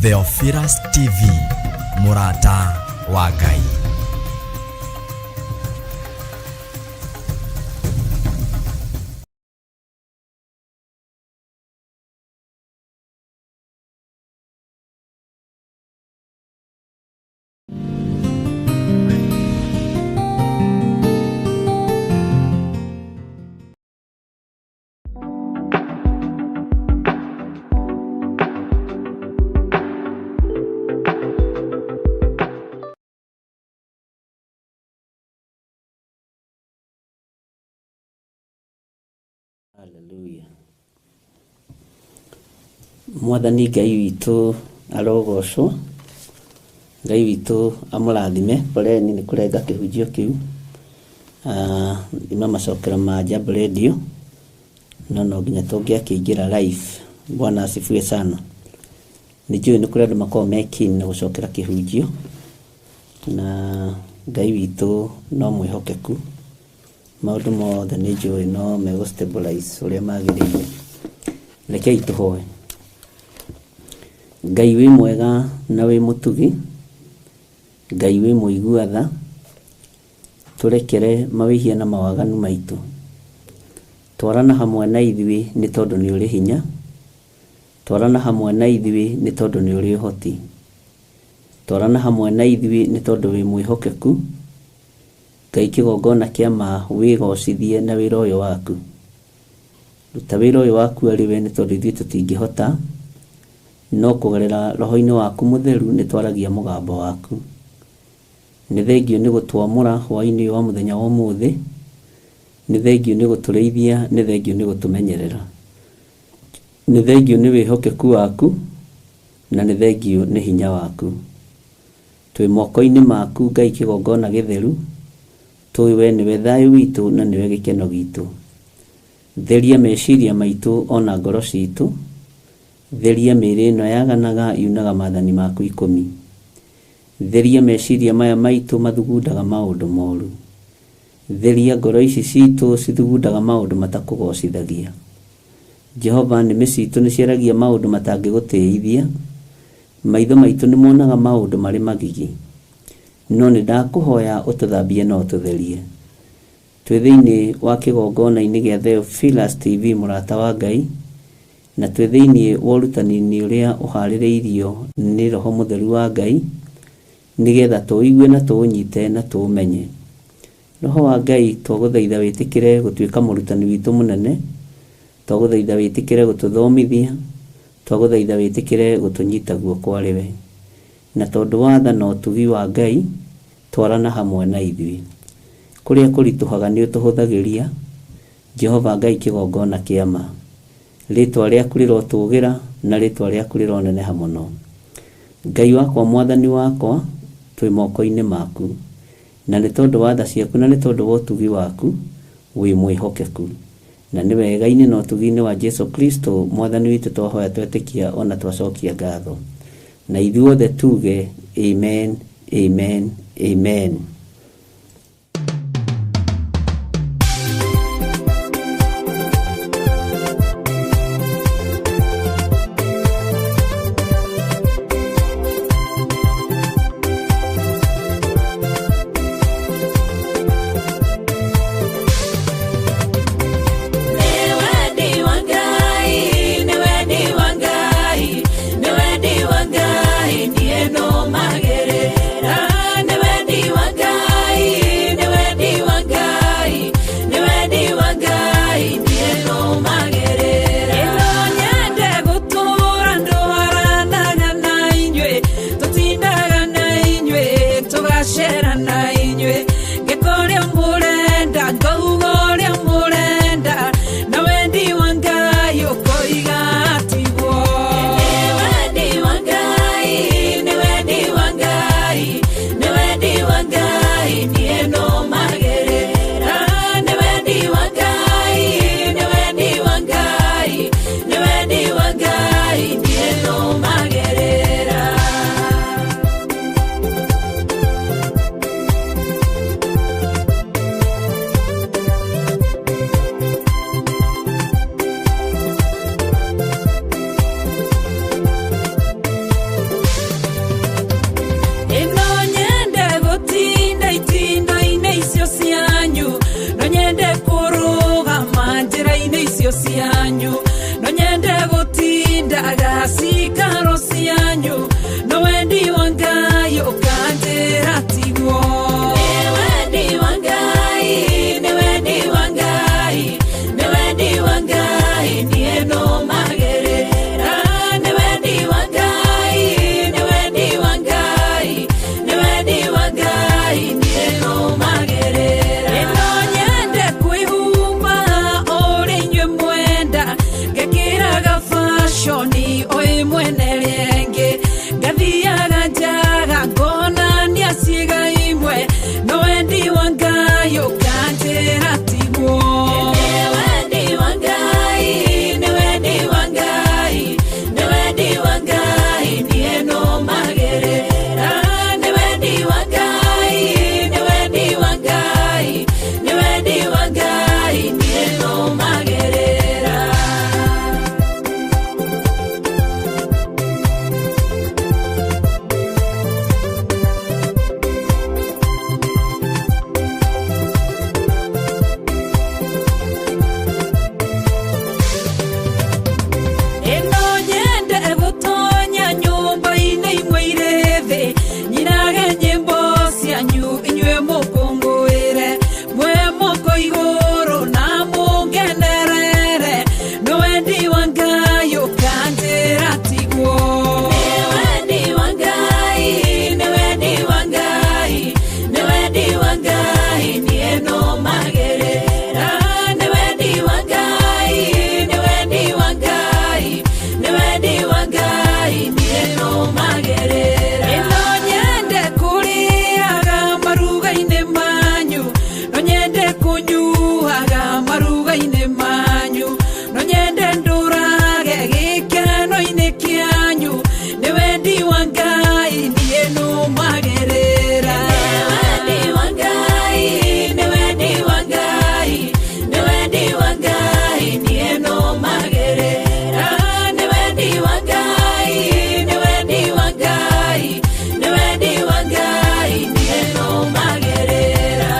Theophilus TV, mũrata wa Ngai. Hallelujah. Mwathani Ngai witũ arogocwo. Ngai witũ amũrathime. Poleni nĩ kũrenga kĩhunjio kĩu. Ah, ima macokero ma Jambo Radio no no nginya tũngĩakĩingĩra live. Bwana asifiwe sana. Nĩ njũĩ nĩ kũrĩ andũ makoragwo me keen na gũcokera kĩhunjio na Ngai witũ no mwĩhokeku. Maũndũ mothe nĩ njũĩ no megũ stabilize ũrĩa magĩrĩire. Rekei tũhoe. Ngai wĩ mwega na wĩ mũtugi, Ngai wĩ mũigua tha, tũrekere mawĩhia na mawaganu maitũ. Twarana hamwe na ithuĩ nĩ tondũ nĩ ũrĩ hinya, twarana hamwe na ithuĩ nĩ tondũ nĩ ũrĩ ũhoti, twarana hamwe na ithuĩ nĩ tondũ wĩ mwĩhokeku. Ngai kĩgongona kĩa ma wĩgocithie na wĩra ũyũ waku. Ruta wĩra ũyũ waku arĩ we nĩ tondũ ithuĩ tũtingĩhota, no kũgerera roho-inĩ waku mũtheru nĩ twaragia mũgambo waku. Nĩ thengiũ nĩ gũtwamũra hwaĩ-inĩ ũyũ wa mũthenya wa ũmũthĩ, nĩ thengiũ nĩ gũtũrĩithia, nĩ thengiũ nĩ gũtũmenyerera. Nĩ thengiũ nĩ wĩhokeku waku, na nĩ thengiũ nĩ hinya waku. Twĩ moko-inĩ maku Ngai kĩgongona gĩtheru, tũĩ we nĩwe thayũ witũ na nĩwe gĩkeno gitũ. Theria meciria maitũ ona ngoro citũ, theria mĩĩrĩ ĩno yaganaga yunaga maathani maku ikũmi. Theria meciria maya maitũ mathugundaga maũndũ moru. Theria ngoro ici citũ cithugundaga maũndũ matakũgocithagia. Jehova, nĩmĩ citũ nĩciaragia maũndũ matangĩgũtĩithia, maitho maitũ nĩmonaga maũndũ marĩ magigi. No nĩndakũhoya ũtũthambie na ũtũtherie. Twĩ thĩinĩ wa kĩgongona-inĩ gĩa Theophilus TV mũrata wa Ngai, na twĩ thĩinĩ wa ũrutani-inĩ ũrĩa ũharĩrĩirio nĩ Roho Mũtheru wa Ngai, nĩgetha tũũigue na tũũnyite na tũũmenye. Roho wa Ngai, twagũthaitha wĩtĩkĩre gũtuĩka mũrutani witũ mũnene, twagũthaitha wĩtĩkĩre gũtũthomithia, twagũthaitha wĩtĩkĩre gũtũnyita guoko arĩ we. Na tondũ wa tha na ũtugi wa Ngai, twarana hamwe na ithuĩ. Kũrĩa kũritũhaga nĩũtũhũthagĩria, Jehova Ngai kĩgongona kĩa ma. Rĩtwa rĩaku rĩrotũgĩra na rĩtwa rĩaku rĩroneneha mũno. Ngai wakwa Mwathani wakwa, twĩ moko-inĩ maku. Na nĩ tondũ wa tha ciaku na nĩ tondũ wa ũtugi waku, wĩ mwĩhokeku. Na nĩ wega-inĩ na ũtugi-inĩ wa Jesu Kristo Mwathani witũ twahoya twetĩkia o na twacokia ngatho. Na ithuothe tuge, Amen, Amen, Amen. Nĩ wendi wa Ngai, nĩ wendi wa Ngai, nĩ wendi wa Ngai, niĩ nũmagĩrĩra. Nĩ wendi wa Ngai. Irio cianyu no nyende gũtindaga cikaro cianyu no wendi wa Ngai ũkanjĩra tiguo. Nĩ wendi wa Ngai, nĩ wendi wa Ngai, nĩ wendi wa Ngai niĩ nũmagĩrĩra. Nĩ wendi wa Ngai, nĩ wendi wa Ngai, nĩ wendi wa Ngai niĩ nũmagĩrĩra. No nyende kwĩhumba ũrĩa inyuĩ mwenda, ngekĩraga fashion o ĩmwe na ĩrĩa ĩngĩ, ngathiaga njaga ngonania ciĩga imwe, no wendi wa Ngai ũkanjĩra tiguo. Nĩ wendi wa Ngai, nĩ wendi wa Ngai, nĩ wendi wa Ngai niĩ nũmagĩrĩra. Nĩ wendi wa Ngai, nĩ wendi wa Ngai, nĩ wendi wa Ngai niĩ nũmagĩrĩra. Ĩno nyende gũtonya nyũmba-inĩ imwe irĩ thĩ, nyinage nyĩmbo cianyu inyuĩ mũkũngũĩre, mwĩ moko igũrũ na mũngenerere, no wendi wa Ngai ũkanjĩra tiguo. Nĩ wendi wa Ngai, nĩ wendi wa Ngai, nĩ wendi wa Ngai niĩ nũmagĩrĩra. Nĩ wendi wa Ngai, nĩ wendi wa Ngai, nĩ wendi wa Ngai niĩ nũmagĩrĩra. No nyende kũrĩaga maruga-inĩ manyu, no nyende kũnyuaga maruga-inĩ manyu, no nyende ndũrage gĩkeno-inĩ kĩanyu, nĩ wendi wa Ngai niĩ nũmagĩrĩra. Nĩ wendi wa Ngai, nĩ wendi wa Ngai, nĩ wendi wa Ngai niĩ nũmagĩrĩra. Nĩ wendi wa Ngai, nĩ wendi wa Ngai, nĩ wendi wa Ngai niĩ nũmagĩrĩra.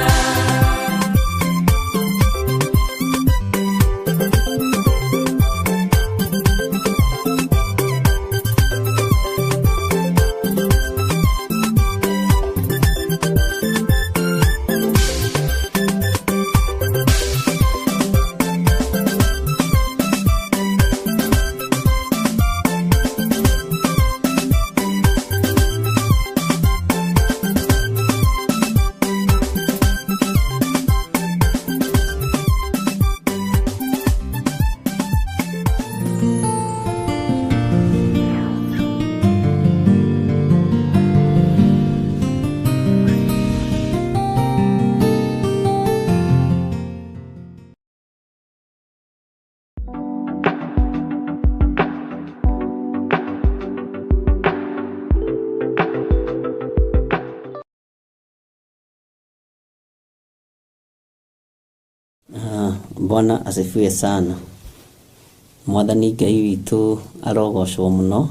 Bwana asifiwe sana. Mwathani Ngai witũ arogocwo mũno.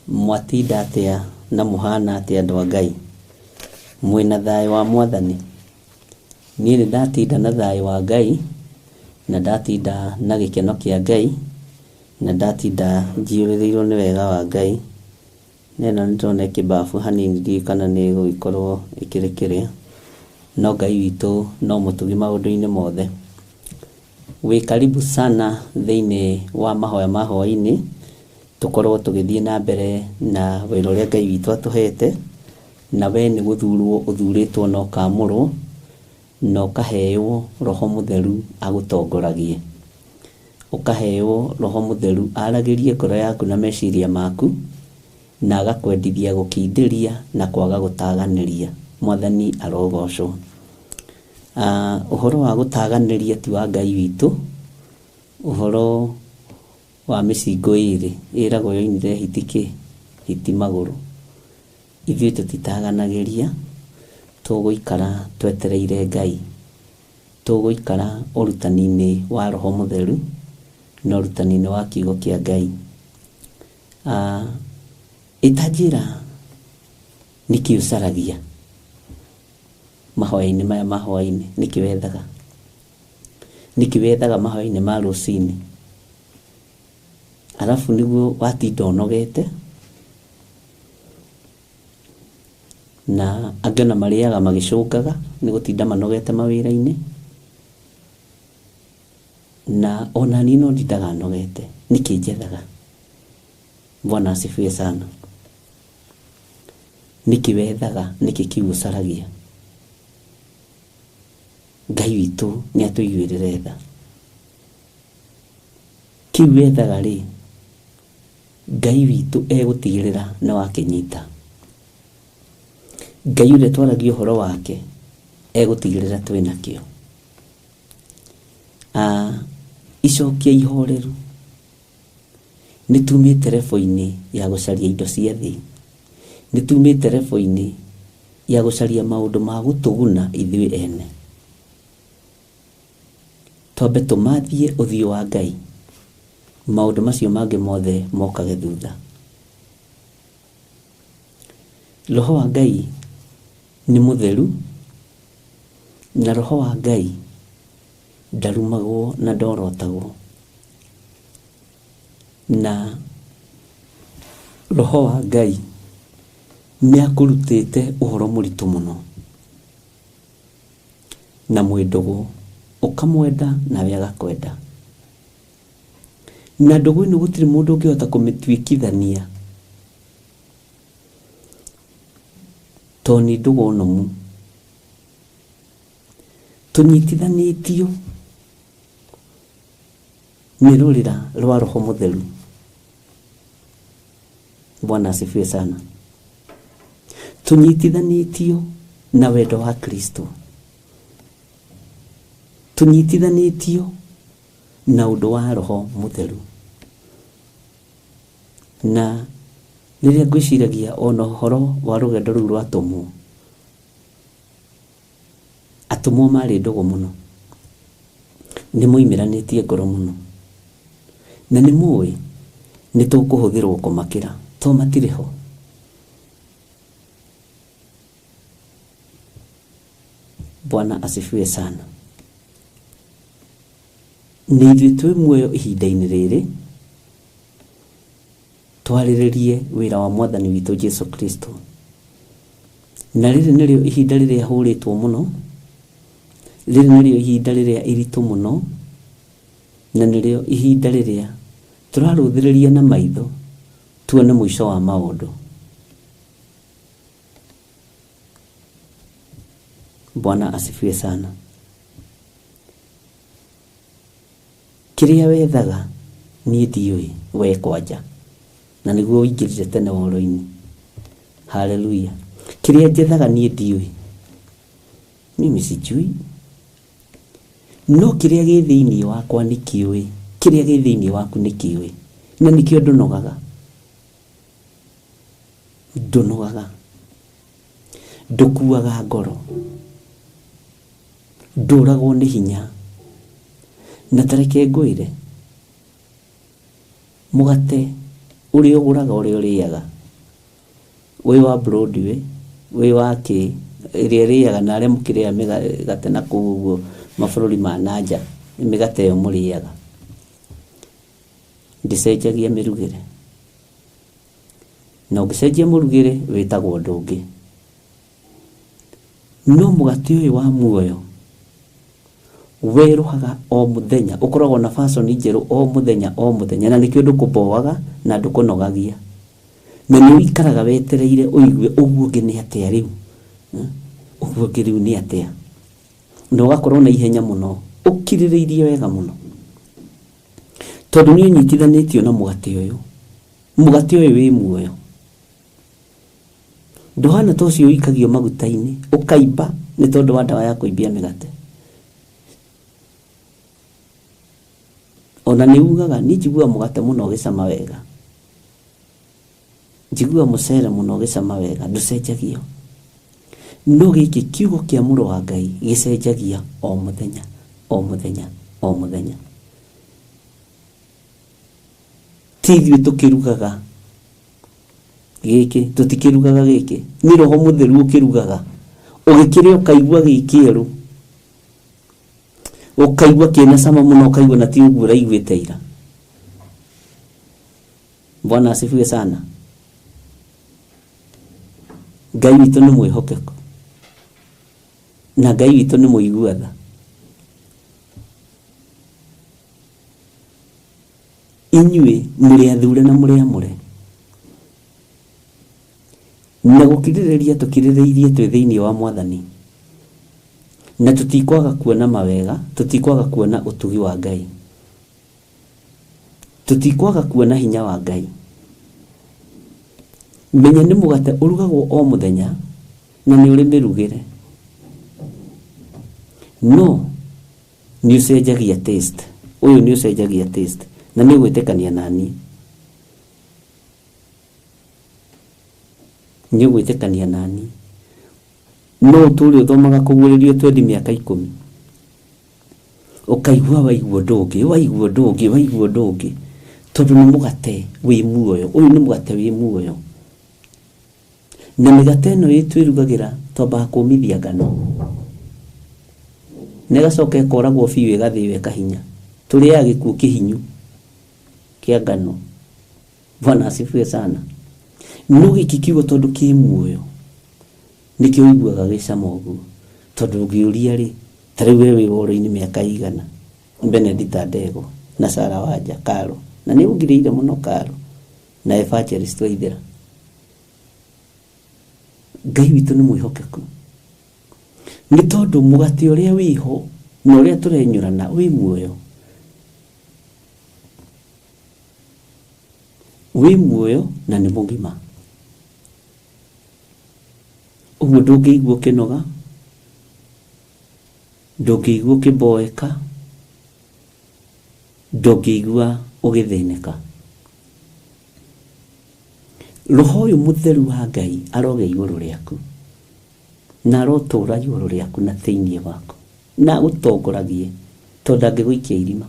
Mwatinda atĩa na mũhana atĩa andũ a Ngai? Mwĩna thayũ wa Mwathani? Niĩ nĩ ndatinda na thayũ wa Ngai, na ndatinda na gĩkeno kĩa Ngai, na ndatinda njiyũrĩrĩirwo nĩ wega wa Ngai. Na ĩno nĩ ndĩrona ĩkĩmbabu hanini, ndiũĩ kana nĩ ĩgũgĩkorwo ĩkĩrĩ kĩrĩa, no Ngai witũ no mũtugi maũndũ-inĩ mothe. Wĩ karibu sana thĩinĩ wa mahoya ma hwaĩ-inĩ, tũkorwo tũgĩthiĩ na mbere na wĩra ũrĩa Ngai witũ atũhete, na we nĩ gũthurwo ũthurĩtwo na ũkamũrwo, na ũkaheo Roho Mũtheru agũtongoragie. Ũkaheo Roho Mũtheru aragĩrie ngoro yaku na meciria maku, na agakwendithia gũkindĩria na kwaga gũtaganĩria. Mwathani arogocwo. Ũhoro wa gũtaganĩria ti wa Ngai witũ, ũhoro wa mĩcingo ĩrĩ ĩragwo yoinire hiti kĩ hiti magũrũ. Ithuĩ tũtitaganagĩria, tũgũikara twetereire Ngai, tũgũikara ũrutani-inĩ wa Roho Mũtheru na ũrutani-inĩ wa kiugo kĩa Ngai. Ĩtanjĩra nĩkĩ ũcaragia mahoya-inĩ maya ma hwaĩ-inĩ, nĩkĩ wethaga? Nĩkĩ wethaga mahoya-inĩ ma rũcinĩ? Arabu nĩguo watinda ũnogete, na angĩ ona marĩaga magĩcũngaga nĩ gũtinda manogete mawĩra-inĩ, na ona niĩ no ndindaga nogete. Nĩkĩ njethaga? Bwana asifiwe sana. Nĩkĩ wethaga? Nĩkĩ kĩu ũcaragia? Ngai witũ nĩ atũiguĩrĩre tha. Kĩu wethaga rĩ, Ngai witũ egũtigĩrĩra nĩ wakĩnyita. Ngai ũrĩa twaragia ũhoro wake egũtigĩrĩra twĩna kĩo. Icokia ihoreru nĩ tumĩte rebo-inĩ ya gũcaria indo cia thĩ, nĩ tumĩte rebo-inĩ ya gũcaria maũndũ ma gũtũguna ithuĩ ene. Twambe tũmathie ũthiũ wa Ngai, maũndũ macio mangĩ mothe mokage thutha. Roho wa Ngai nĩ mũtheru, na Roho wa Ngai ndarumagwo na ndorotagwo. Na Roho wa Ngai nĩ akũrutĩte ũhoro mũritũ mũno na mwĩ ndũgũ, ũkamwenda nawe agakwenda. Na ndũgũ ĩno gũtirĩ mũndũ ũngĩhota kũmĩtuĩkithania, tondũ nĩ ndũgũ nũmu. Tũnyitithanĩtio nĩ rũrĩra rwa Roho Mũtheru. Bwana asifiwe sana. Tũnyitithanĩtio na wendo wa Kristo, tũnyitithanĩtio na ũndũ wa Roho Mũtheru. Na rĩrĩa ngwĩciragia ona ũhoro wa rũgendo rũu rwa atũmwo, atũmwo marĩ ndũgũ mũno, nĩ moimĩranĩtie ngoro mũno, na nĩ mũĩ nĩ tũkũhũthĩrwo kũmakĩra to matirĩ ho. Bwana asifiwe sana. Nĩ ithuĩ twĩ muoyo ihinda-inĩ rĩrĩ, twarĩrĩrie wĩra wa Mwathani witũ Jesu Kristo. Na rĩrĩ nĩrĩo ihinda rĩrĩa hũrĩtwo mũno, rĩrĩ nĩrĩo ihinda rĩrĩa iritũ mũno, na nĩrĩo ihinda rĩrĩa tũrarũthĩrĩria na maitho tuone mũico wa maũndũ. Bwana asifiwe sana. Kĩrĩa wethaga niĩ ndiũĩ we kwanja, na nĩguo ũingĩrire tene woro-inĩ. Haleluya. Kĩrĩa njethaga niĩ ndiũĩ, mimi sijui, no kĩrĩa gĩ thĩinĩ wakwa nĩ kĩũĩ, kĩrĩa gĩ thĩinĩ waku nĩ kĩũĩ, na nĩkĩo ndũnogaga. Ndũnogaga, ndũkuaga ngoro, ndũragwo nĩ hinya. Na tareke ngwĩre, mũgate ũrĩa ũgũraga ũrĩa ũrĩaga, wĩ wa Broadway, wĩ wa kĩ, ĩrĩa ĩrĩaga na arĩa mũkĩrĩaga mĩgate na kũu ũguo mabũrũri ma na nja, mĩgate ĩyo mũrĩaga ndĩcenjagia mĩrugĩre. Na ũngĩcenjia mũrugĩre wĩtagwo ũndũ ũngĩ. No mũgate ũyũ wa muoyo werũhaga o mũthenya, ũkoragwo na fashion njerũ o mũthenya o mũthenya, na nĩkĩo ndũkũboaga na ndũkũnogagia, na nĩ ũikaraga wetereire ũigue ũguo ũngĩ nĩ atĩa rĩu, ũguo ũngĩ rĩu nĩ atĩa, na ũgakorwo na ihenya mũno, ũkirĩrĩirie wega mũno, tondũ nĩ ũnyitithanĩtio na mũgate ũyũ. Mũgate ũyũ wĩ muoyo, ndũhana ta ũcio ũikagio maguta-inĩ ũkaimba nĩ tondũ wa ndawa ya kũimbia mĩgate. Ona nĩ ugaga niĩ njiguaga mũgate mũno ũgĩcama wega, njiguaga mũcere mũno ũgĩcama wega, ndũcenjagio. No gĩkĩ kiugo kĩa mũrũ wa Ngai gĩcenjagia o mũthenya o mũthenya o mũthenya. Ti ithuĩ tũkĩrugaga gĩkĩ, tũtikĩrugaga gĩkĩ, nĩ Roho Mũtheru ũkĩrugaga. Ũgĩkĩrĩa ũkaigua gĩ kĩerũ. Ũkaigua kĩna cama mũno, ũkaigua na ti ũguo ũraiguĩte ira. Bwana asifiwe sana. Ngai witũ nĩ mwĩhokeku na Ngai witũ nĩ mũigua tha. Inyuĩ mũrĩ athure na mũrĩ amũre, na gũkirĩrĩria tũkirĩrĩirie twĩ thĩinĩ wa Mwathani, na tũtikwaga kuona mawega, tũtikwaga kuona ũtugi wa Ngai, tũtikwaga kuona hinya wa Ngai. Menya nĩ mũgate ũrugagwo o mũthenya na nĩ ũrĩ mĩrugĩre, no nĩ ũcenjagia taste. Ũyũ nĩ ũcenjagia taste, na nĩ ũgwĩtĩkania naniĩ, nĩ ũgwĩtĩkania naniĩ. No ũtũre ũthomaga kũguũrĩrio twendi mĩaka 10, ũkaigua waigua ũndũ ũngĩ, waigua ũndũ ũngĩ, waigua ũndũ ũngĩ, tondũ nĩ mũgate wĩ muoyo. Ũyũ nĩ mũgate wĩ muoyo. Na mĩgate ĩno ĩtwĩrugagĩra twambaga kũmithia ngano, na ĩgacoka ĩkoragwo biũ, ĩgathĩo ĩkahinya. Tũrĩaga gĩkuũ kĩhinyu kĩa ngano. Bwana asifiwe sana. No gĩkĩ kiugo tondũ kĩ muoyo, nĩkĩo ũiguaga gĩcama ũguo. Tondũ ũngĩũria rĩ, ta rĩu we wĩ woro-inĩ mĩaka igana, Benedita Ndegwa na Sarah Wanja Karo, na nĩ ũngirĩire mũno Karo na Evangelist Waithera. Ngai witũ nĩ mwĩhokeku, nĩ tondũ mũgate ũrĩa wĩho na ũrĩa tũrenyũrana wĩ muoyo, wĩ muoyo na nĩ mũgima. Ũguo ndũngĩigua ũkĩnoga, ndũngĩigua ũkĩboeka, ndũngĩigua ũgĩthĩnĩka. Roho ũyũ mũtheru wa Ngai arogĩa igũrũ rĩaku, na arotũra igũrũ rĩaku na thĩinĩ waku, na agũtongoragie, tondũ ndangĩgũikia irima.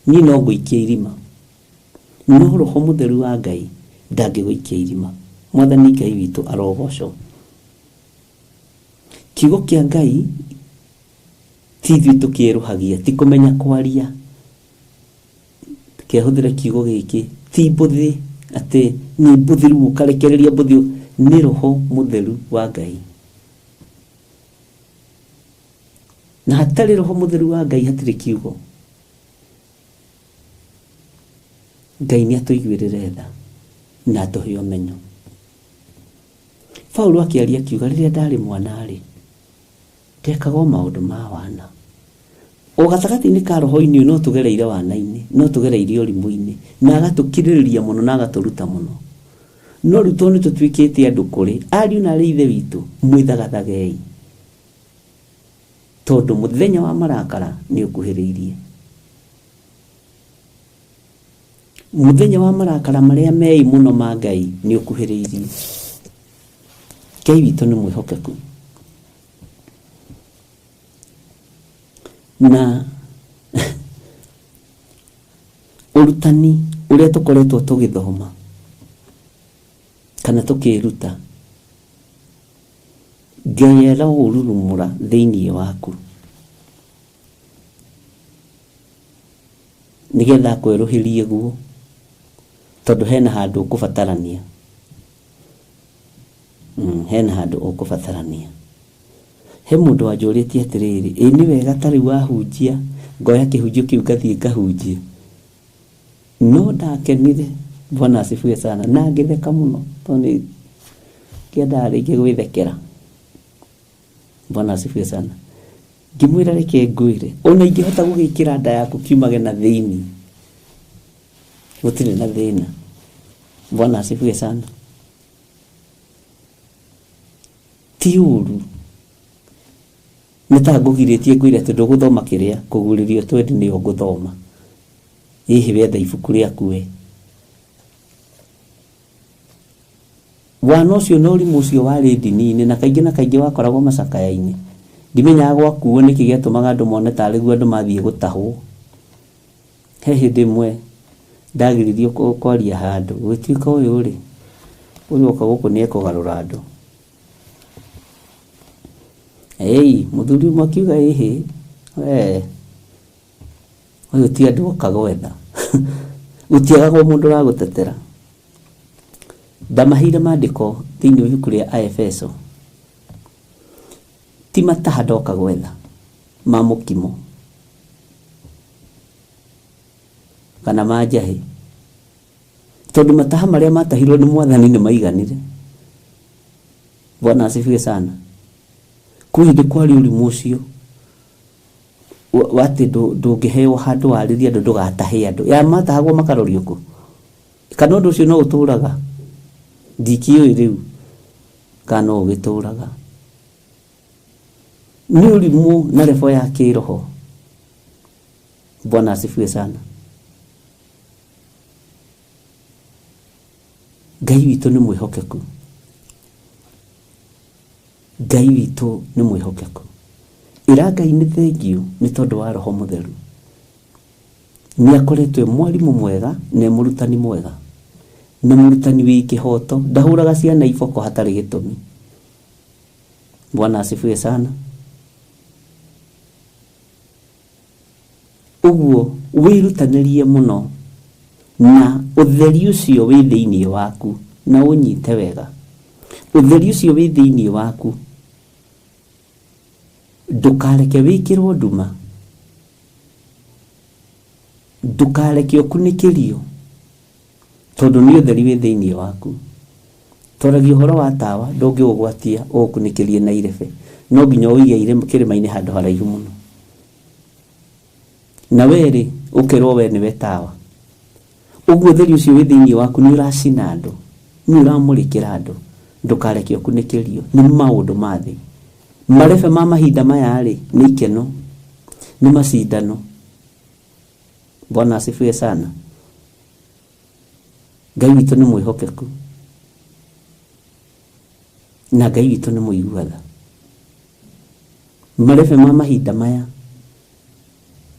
Niĩ no ngũikie irima, no Roho mũtheru wa Ngai ndangĩgũikia irima. Mwathani Ngai witũ arogocwo. Kiugo kĩa Ngai ti ithuĩ tũkĩerũhagia, ti kũmenya kwaria. Kehũthĩre kiugo gĩkĩ, ti mbũthĩ, atĩ nĩ mbũthĩ rĩu ũkarekereria mbũthĩ, nĩ Roho mũtheru wa Ngai. Na hatarĩ Roho mũtheru wa Ngai hatirĩ kiugo. Ngai nĩ atũiguĩrĩre tha na atũhe ũmenyo. Paulo akĩaria akiuga, rĩrĩa ndarĩ mwana-rĩ, ndekaga o maũndũ ma wana. O gatagatĩ-inĩ ka roho-inĩ ũyũ no tũgereire wana-inĩ, no tũgereire ũrimũ-inĩ, na agatũkirĩrĩria mũno na agatũruta mũno. No rĩu tondũ nĩ tũtuĩkĩte andũ kũrĩ, ariũ na arĩ ithe witũ, mwĩthagathagei, tondũ mũthenya wa marakara nĩ ũkuhĩrĩirie. Mũthenya wa marakara marĩa meĩ mũno ma Ngai nĩ ũkuhĩrĩirie. Ngai witũ nĩ mwĩhokeku. Na ũrutani ũrĩa tũkoretwo tũgĩthoma kana tũkĩruta, Ngai aroũrurumũra thĩinĩ waku, nĩgetha akwerũhĩrie guo, tondũ hena handũ ũkũbatarania. Hena handũ ũkũbatarania. He mũndũ wanjũrĩtie atĩrĩrĩ, ĩ nĩ wega ta rĩu wahunjia, ngoya kĩhunjio kĩu ngathiĩ ngahunjia. No ndakenire, Bwana asifiwe sana, na ngĩtheka mũno, tondũ nĩ ngĩendaga rĩngĩ gwĩthekera. Bwana asifiwe sana. Ngĩmwĩra reke ngwĩre, ona ingĩhota gũgĩkĩra nda yaku kiumage na thĩinĩ, gũtirĩ na thĩna. Bwana asifiwe sana. Ti ũru, nĩ ta ngũgirĩtie ngwĩre atĩ ndũgũthoma kĩrĩa kũgurĩrio twendi nĩyo ngũthoma. Hihi wetha ibuku rĩaku we. Wana ũcio na ũrimũ ũcio warĩ ndini-inĩ na kaingĩ na kaingĩ wakoragwo macakaya-inĩ. Ndimenyaga gwakuo nĩkĩ gĩatũmaga andũ mone tarĩ guo andũ mathiĩ gũtahwo. He hĩndĩ ĩmwe ndagiririo kwaria handũ, gũgĩtuĩka ũyũ rĩ, ũyũ oka gũkũ nĩ ekũgarũra andũ. Ĩi, mũthuri ũmwe akiuga ĩhĩ, we Ũyũ ti andũ oka gwetha. Gũtiagagwo mũndũ ũragũtetera. Ndamaheire maandĩko thĩinĩ wa ibuku rĩa Aefeso. Ti mataha ndoka gwetha ma mũkimo kana ma njahĩ, tondũ mataha marĩa matahirwo nĩ mwathani nĩ maiganire. Bwana asifiwe sana. Kwĩ hĩndĩ kwarĩ ũrimũ ũcio wa atĩ ndũngĩheo handũ warĩrie andũ ndũgatahe andũ. Ya matahagwo makarorio kũ? Kana ũndũ ũcio no ũtũraga? Ndikĩũĩ rĩu kana no ũgĩtũraga. Nĩ ũrimũ na level ya kĩroho. Bwana asifiwe sana. Ngai witũ nĩ mwĩhokeku. Ngai witũ nĩ mwĩhokeku. Ĩra Ngai nĩ thengiũ nĩ tondũ wa Roho Mũtheru. Nĩ akoretwo e mwarimũ mwega na e mũrutani mwega. Na mũrutani wĩ kĩhoto, ndahũraga ciana iboko hatarĩ gĩtũmi. Bwana asifiwe sana. Ũguo wĩrutanĩrie mũno na ũtheri ũcio wĩ thĩinĩ waku na ũnyite wega. Ũtheri ũcio wĩ thĩinĩ waku ndũkareke wĩkĩrwo nduma, ndũkareke ũkunĩkĩrio, tondũ nĩ ũtheri wĩ thĩinĩ waku. Twaragia ũhoro wa tawa, ndũngĩũgwatia ũũkunĩkĩrie na irebe, no nginya ũige kĩrĩma-inĩ handũ haraihu mũno. Na werĩ ũkerwo we nĩwe tawa. Ũguo ũtheri ũcio wĩ thĩinĩ waku nĩ ũracina andũ, nĩ ũramũrĩkĩra andũ. Ndũkareke ũkunĩkĩrio nĩ maũndũ ma thĩ. Marebe ma mahinda maya rĩ nĩ ikeno, nĩ macindano. Bwana asifiwe sana. Ngai witũ nĩ mwĩhokeku na Ngai witũ nĩ mũigua tha. Marebe ma mahinda maya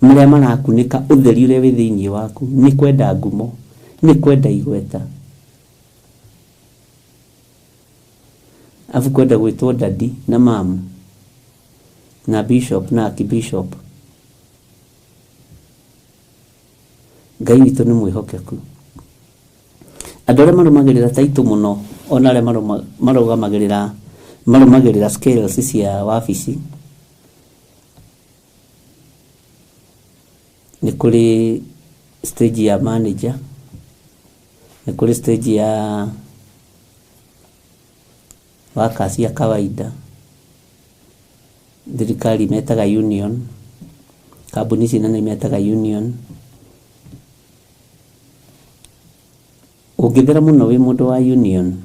marĩa marakunĩka ũtheri ũrĩa wĩ thĩinĩ waku nĩ kwenda ngumo, nĩ kwenda igweta, afu kwenda gwĩtwo daddy na mamu na bishop na archbishop. Ngai witũ nĩ mwĩhokeku. Andũ arĩa marũmagĩrĩra taitũ mũno, ona arĩa marũmagĩrĩra scales cia wabici, nĩ kũrĩ stage ya manager, nĩ kũrĩ stage ya workers ya kawaida, thirikari metaga union, kambuni ici nene metaga union. Ũngĩthera mũno wĩ mũndũ wa union,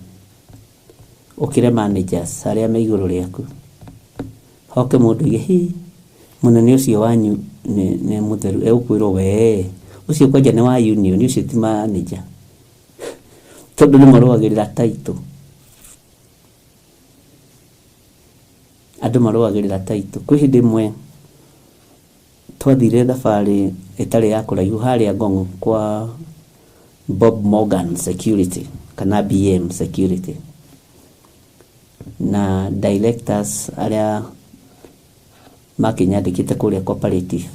ũkĩre managers arĩa me igũrũ rĩaku, hoke mũndũ oige hi mũnene ũcio wanyu nĩ mũtheru, egũkwĩrwo we ũcio kwanja nĩ wa union, ũcio ti manager, tondũ nĩ marũagĩrĩra title. Andũ marũagĩrĩra title. Kwĩ hĩndĩ ĩmwe twathire thabarĩ ĩtarĩ ya kũraihu harĩa Ngong'o kwa Bob Morgan Security kana BM Security, na directors arĩa makĩnyandĩkĩte kũrĩa cooperative.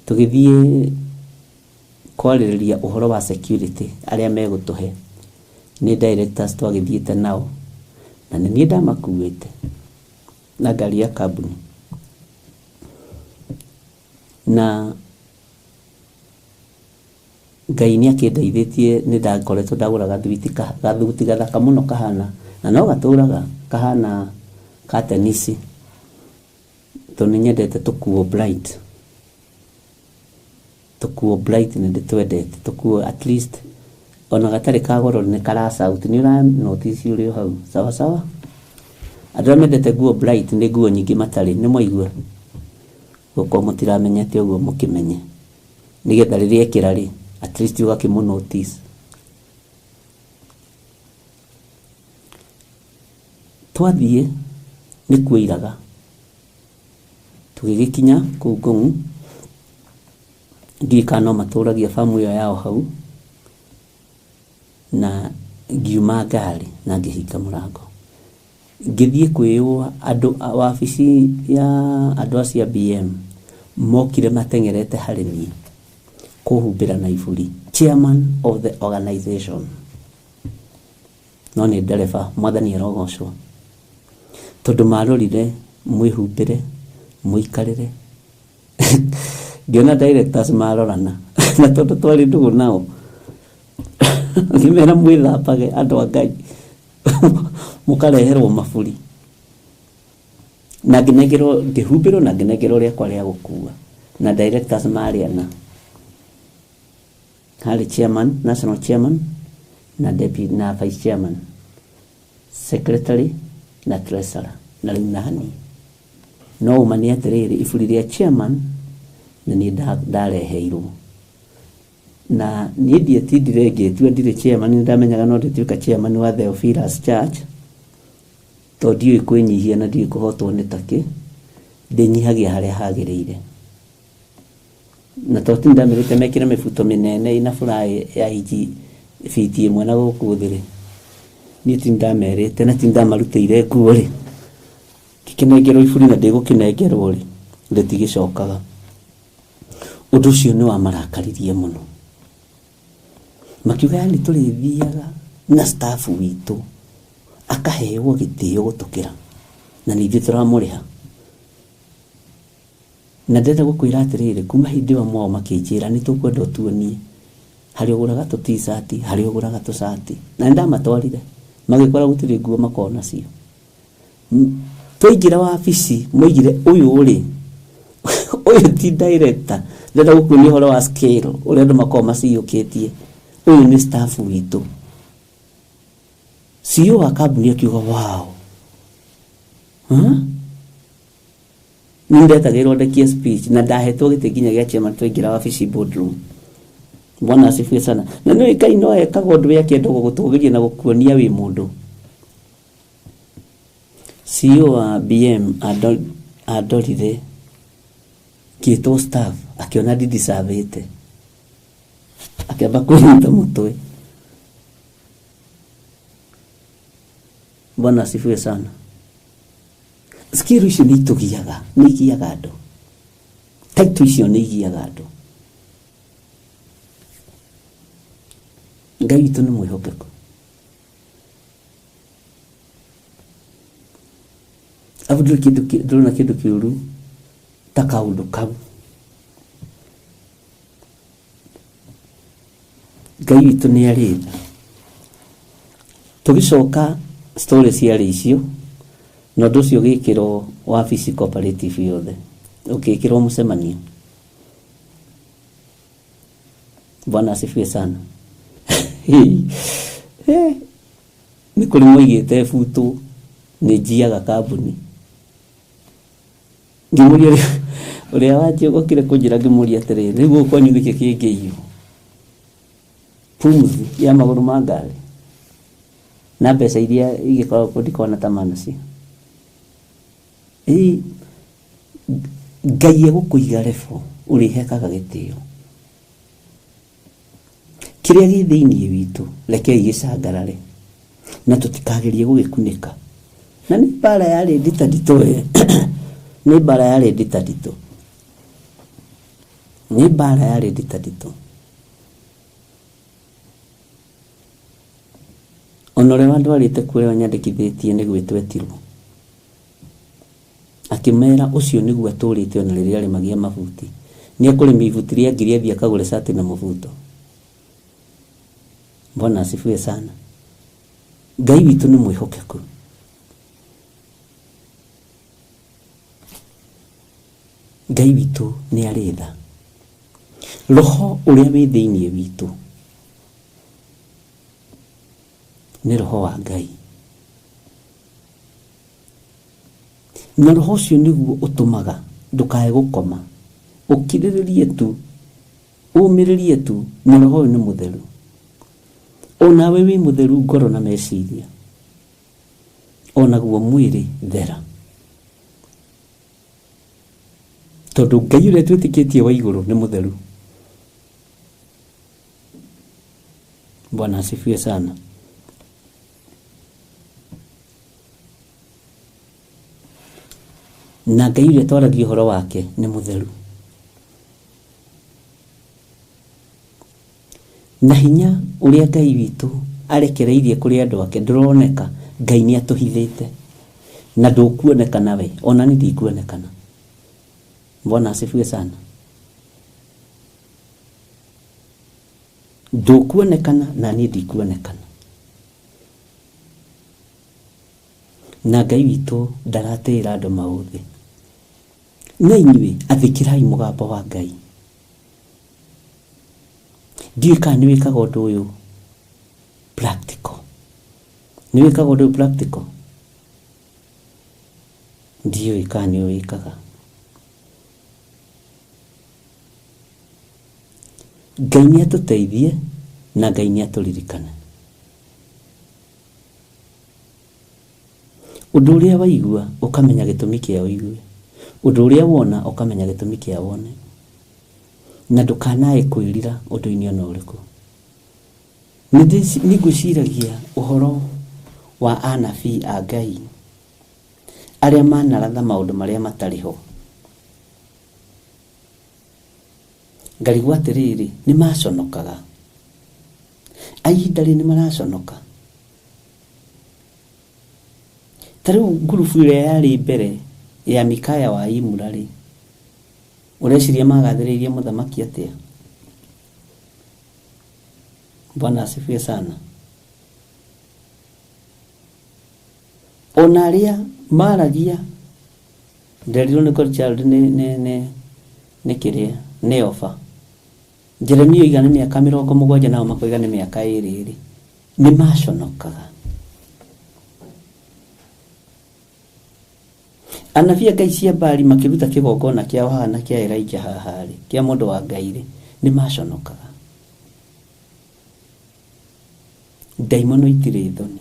Tũgĩthiĩ kwarĩrĩria ũhoro wa security arĩa megũtũhe nĩ directors twagĩthiĩte nao, na nĩ niĩ ndamakuĩte na ngari ya kambuni. Na Ngai nĩ akĩndeithĩtie, nĩ ndakoretwo ndagũra gathuti gathaka mũno kahana, na no gatũraga kahana ka tenisi, tondũ nĩ nyendete tũkuo bright. Tũkuo bright nĩ ndĩtwendete, tũkuo at least ona gatarĩ ka goro nĩ kara shout, nĩ ũra notice ũrĩ o hau sawa sawa. Andũ arĩa mendete nguo bright nĩ nguo nyingĩ matarĩ, nĩ mwaigua? Gũkorwo mũtiramenyete ũguo mũkĩmenye, nĩgetha rĩrĩa ekĩra rĩ at least ũgakĩmũ notice. Twathiĩ nĩ kuoiraga, tũgĩgĩkinya kũu Ngong'u, ndiũĩ kana no matũragia bamu ĩyo yao hau, na ngiuma ngari na ngĩhinga mũrango. Ngĩthiĩ kwĩyũa andũ wabici ya andũ acio a BM Mokire mateng'erete harĩ niĩ kũhumbĩra na iburi, chairman of the organization. No nĩ ndereba, mwathani arogocwo, tondũ marorire mwĩhumbĩre mũikarĩre. Ngĩona directors marorana, na tondũ twarĩ ndũgũ nao, ngĩmera mwĩthambage, andũ a Ngai, mũkareherwo maburi. Na ngĩnengerwo, ngĩhumbĩrwo na ngĩnengerwo rĩakwa rĩa gũkua, na directors marĩ ana. Harĩ chairman, national chairman na deputy na vice chairman, secretary na treasurer, na rĩu naniĩ. No ũma nĩ atĩrĩrĩ, iburi rĩa chairman na niĩ ndareheirwo. Na niĩ ndietindire ngĩtua ndirĩ chairman, nĩ ndamenyaga no ndĩtuĩka chairman wa Theophilus Church, tondũ ndiũĩ kwĩnyihia na ndiũĩ kũhotwo nĩ takĩ, ndĩnyihagia harĩa hagĩrĩire. Na tondũ ti ndamĩrĩte mekĩre mĩbuto mĩnene ĩna furaĩ ya inji biti ĩmwe na gũkũ thĩ rĩ, niĩ ti ndamerĩte na ti ndamarutĩire nguo rĩ, ngĩkĩnengerwo iburi na ndĩgũkĩnengerwo rĩ, rĩtigĩcokaga. Ũndũ ũcio nĩ wamarakaririe mũno. Makiuga yani tũrĩthiaga na staff witũ akaheo gĩtĩo gũtũkĩra, na nĩ ithuĩ tũramũrĩha. Na ndĩrenda gũkwĩra atĩrĩrĩ, kuma hĩndĩ ĩyo mwao makĩnjĩra nĩ tũkwenda ũtuonie harĩa ũgũraga tũ t-shirt, harĩa ũgũraga tũcati. Na nĩ ndamatwarire, magĩkora gũtirĩ nguo makoragwo nacio. Twaingĩra wabici, moigire ũyũ rĩ, ũyũ ti director. Ndĩrenda gũkuonia ũhoro wa scale, ũrĩa andũ makoragwo maciyũkĩtie. Ũyũ nĩ staff witũ. CEO wa kambuni akiuga wow. Huh? Nĩ ndetagĩrwo ndekie speech na ndahetwo gĩtĩ nginya gĩa chairman twaingĩra wabici boardroom. Bwana asifiwe sana. Na nĩ Ngai no ekaga ũndũ we akĩenda gũgũtũgĩria na gũkuonia wĩ mũndũ. CEO wa BM andorire ngĩtwo staff, akĩona ndidisavĩte, akĩamba kwĩnyita mũtwe. Bwana asifiwe sana. Skill icio nĩ itũgiaga, nĩ igiaga andũ. Title icio nĩ igiaga andũ. Ngai witũ nĩ mwĩhokeku. Abu ndũrĩ kĩndũ ndũrona kĩndũ kĩũru ta kaũndũ kau. Ngai witũ nĩ arĩ tha. Tũgĩcoka story ciarĩ icio, na ũndũ ũcio ũgĩkĩrwo wabici cooperative yothe, ũgĩkĩrwo mũcemanio. Bwana asifiwe sana. Nĩ kũrĩ moigĩte butu nĩ njiaga kambuni. Ngĩmũria ũrĩa wanjĩũkire kũnjĩra, ngĩmũria atĩrĩrĩ, rĩu gũkũ kwanyu nĩkĩ kĩngĩiywo? Pumzi ya magũrũ ma ngari na mbeca iria igĩkoragwo kuo ndikoragwo na tamaa nacio. Ĩĩ, Ngai egũkũiga level ũrĩhekaga gĩtĩo. Kĩrĩa gĩ thĩinĩ witũ rekei gĩcangarare na tũtikagerie gũgĩkunĩka. Na nĩ mbara yarĩ nditanditũ ĩ, nĩ mbara yarĩ nditanditũ, nĩ mbara yarĩ nditanditũ. Ona ũrĩa wandwarĩte kuo ũrĩa wanyandĩkithĩtie nĩ gwĩtwo etirwo, akĩmera ũcio nĩguo atũrĩte ona rĩrĩa arĩmagia mabuti, nĩ ekũrĩmia ibuti rĩa ngiri athiĩ akagũre cati na mũbuto. Bwana asifiwe sana. Ngai witũ nĩ mwĩhokeku. Ngai witũ nĩ arĩ tha. Roho ũrĩa wĩ thĩinĩ witũ nĩ roho wa Ngai, na roho ũcio nĩguo ũtũmaga ndũkae gũkoma, ũkirĩrĩrie tu, ũmĩrĩrie tu, na roho ũyũ nĩ mũtheru. Onawe wĩ mũtheru ngoro na meciria, onaguo mwĩrĩ thera, tondũ Ngai ũrĩa twĩtĩkĩtie wa igũrũ nĩ mũtheru. Bwana asifiwe sana. Na Ngai ũrĩa twaragia ũhoro wake nĩ mũtheru. Na hinya ũrĩa Ngai witũ arekereirie kũrĩ andũ ake ndũroneka, Ngai nĩ atũhithĩte. Na ndũkuonekana we, ona niĩ ndikuonekana. Bwana asifiwe sana. Ndũkuonekana na niĩ ndikuonekana. Na Ngai witũ ndaratĩĩra andũ maũthĩ. Na inyuĩ athĩkĩrai mũgambo wa Ngai. Ndiũĩ kana nĩ wĩkaga ũndũ ũyũ practical. Nĩ wĩkaga ũndũ ũyũ practical? Ndiũĩ kana nĩ ũwĩkaga. Ngai nĩ atũteithie na Ngai nĩ atũririkane. Ũndũ ũrĩa waigua ũkamenya gĩtũmi kĩa ũigue. Ũndũ ũrĩa wona ũkamenya gĩtũmi kĩa wone. Na ndũkanae kwĩrira ũndũ-inĩ ona ũrĩkũ. Nĩ ngwĩciragia ũhoro wa anabii a Ngai arĩa manaratha maũndũ marĩa matarĩ ho. Ngarigwo atĩrĩrĩ, nĩ maconokaga? A ihinda rĩrĩ nĩ maraconoka? Ta rĩu ngurubu ĩrĩa yarĩ mbere ya Mikaya wa Imura rĩ, ũreciria magathĩrĩirie mũthamaki atĩa? Bwana asifiwe sana. Ona arĩa maragia nderirwo nĩ Child nĩ nĩ nĩ nĩ kĩrĩa nĩ oba. Jeremia oiga nĩ mĩaka 70 nao makoiga nĩ mĩaka ĩrĩ rĩ, nĩ maconokaga. Anabii a Ngai cia Baali makĩruta kĩgongona kĩao haha na kĩa Elijah haha rĩ, kĩa mũndũ wa Ngai rĩ, nĩ maconokaga. Ndaimono itirĩ thoni.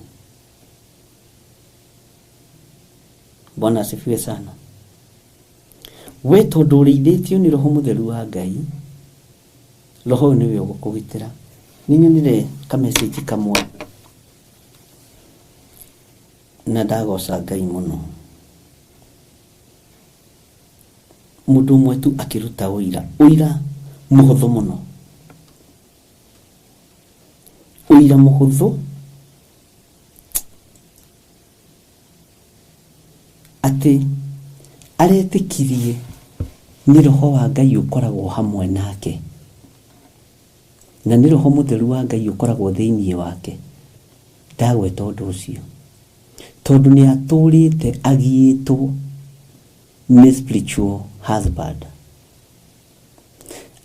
Bwana asifiwe sana. We tondũ ũrĩithĩtio nĩ Roho Mũtheru wa Ngai, Roho ũyũ nĩwe ũgũkũgitĩra. Nĩ nyonire ka message kamwe na ndagoca Ngai mũno. Mũndũ ũmwe tu akĩruta ũira, ũira mũhũthũ mũno, ũira mũhũthũ atĩ aretĩkirie nĩ Roho wa Ngai ũkoragwo hamwe nake, na nĩ Roho Mũtheru wa Ngai ũkoragwo thĩinĩ wake. Ndagweta ũndũ ũcio tondũ nĩ atũrĩte agiĩtwo nĩ spiritual husband.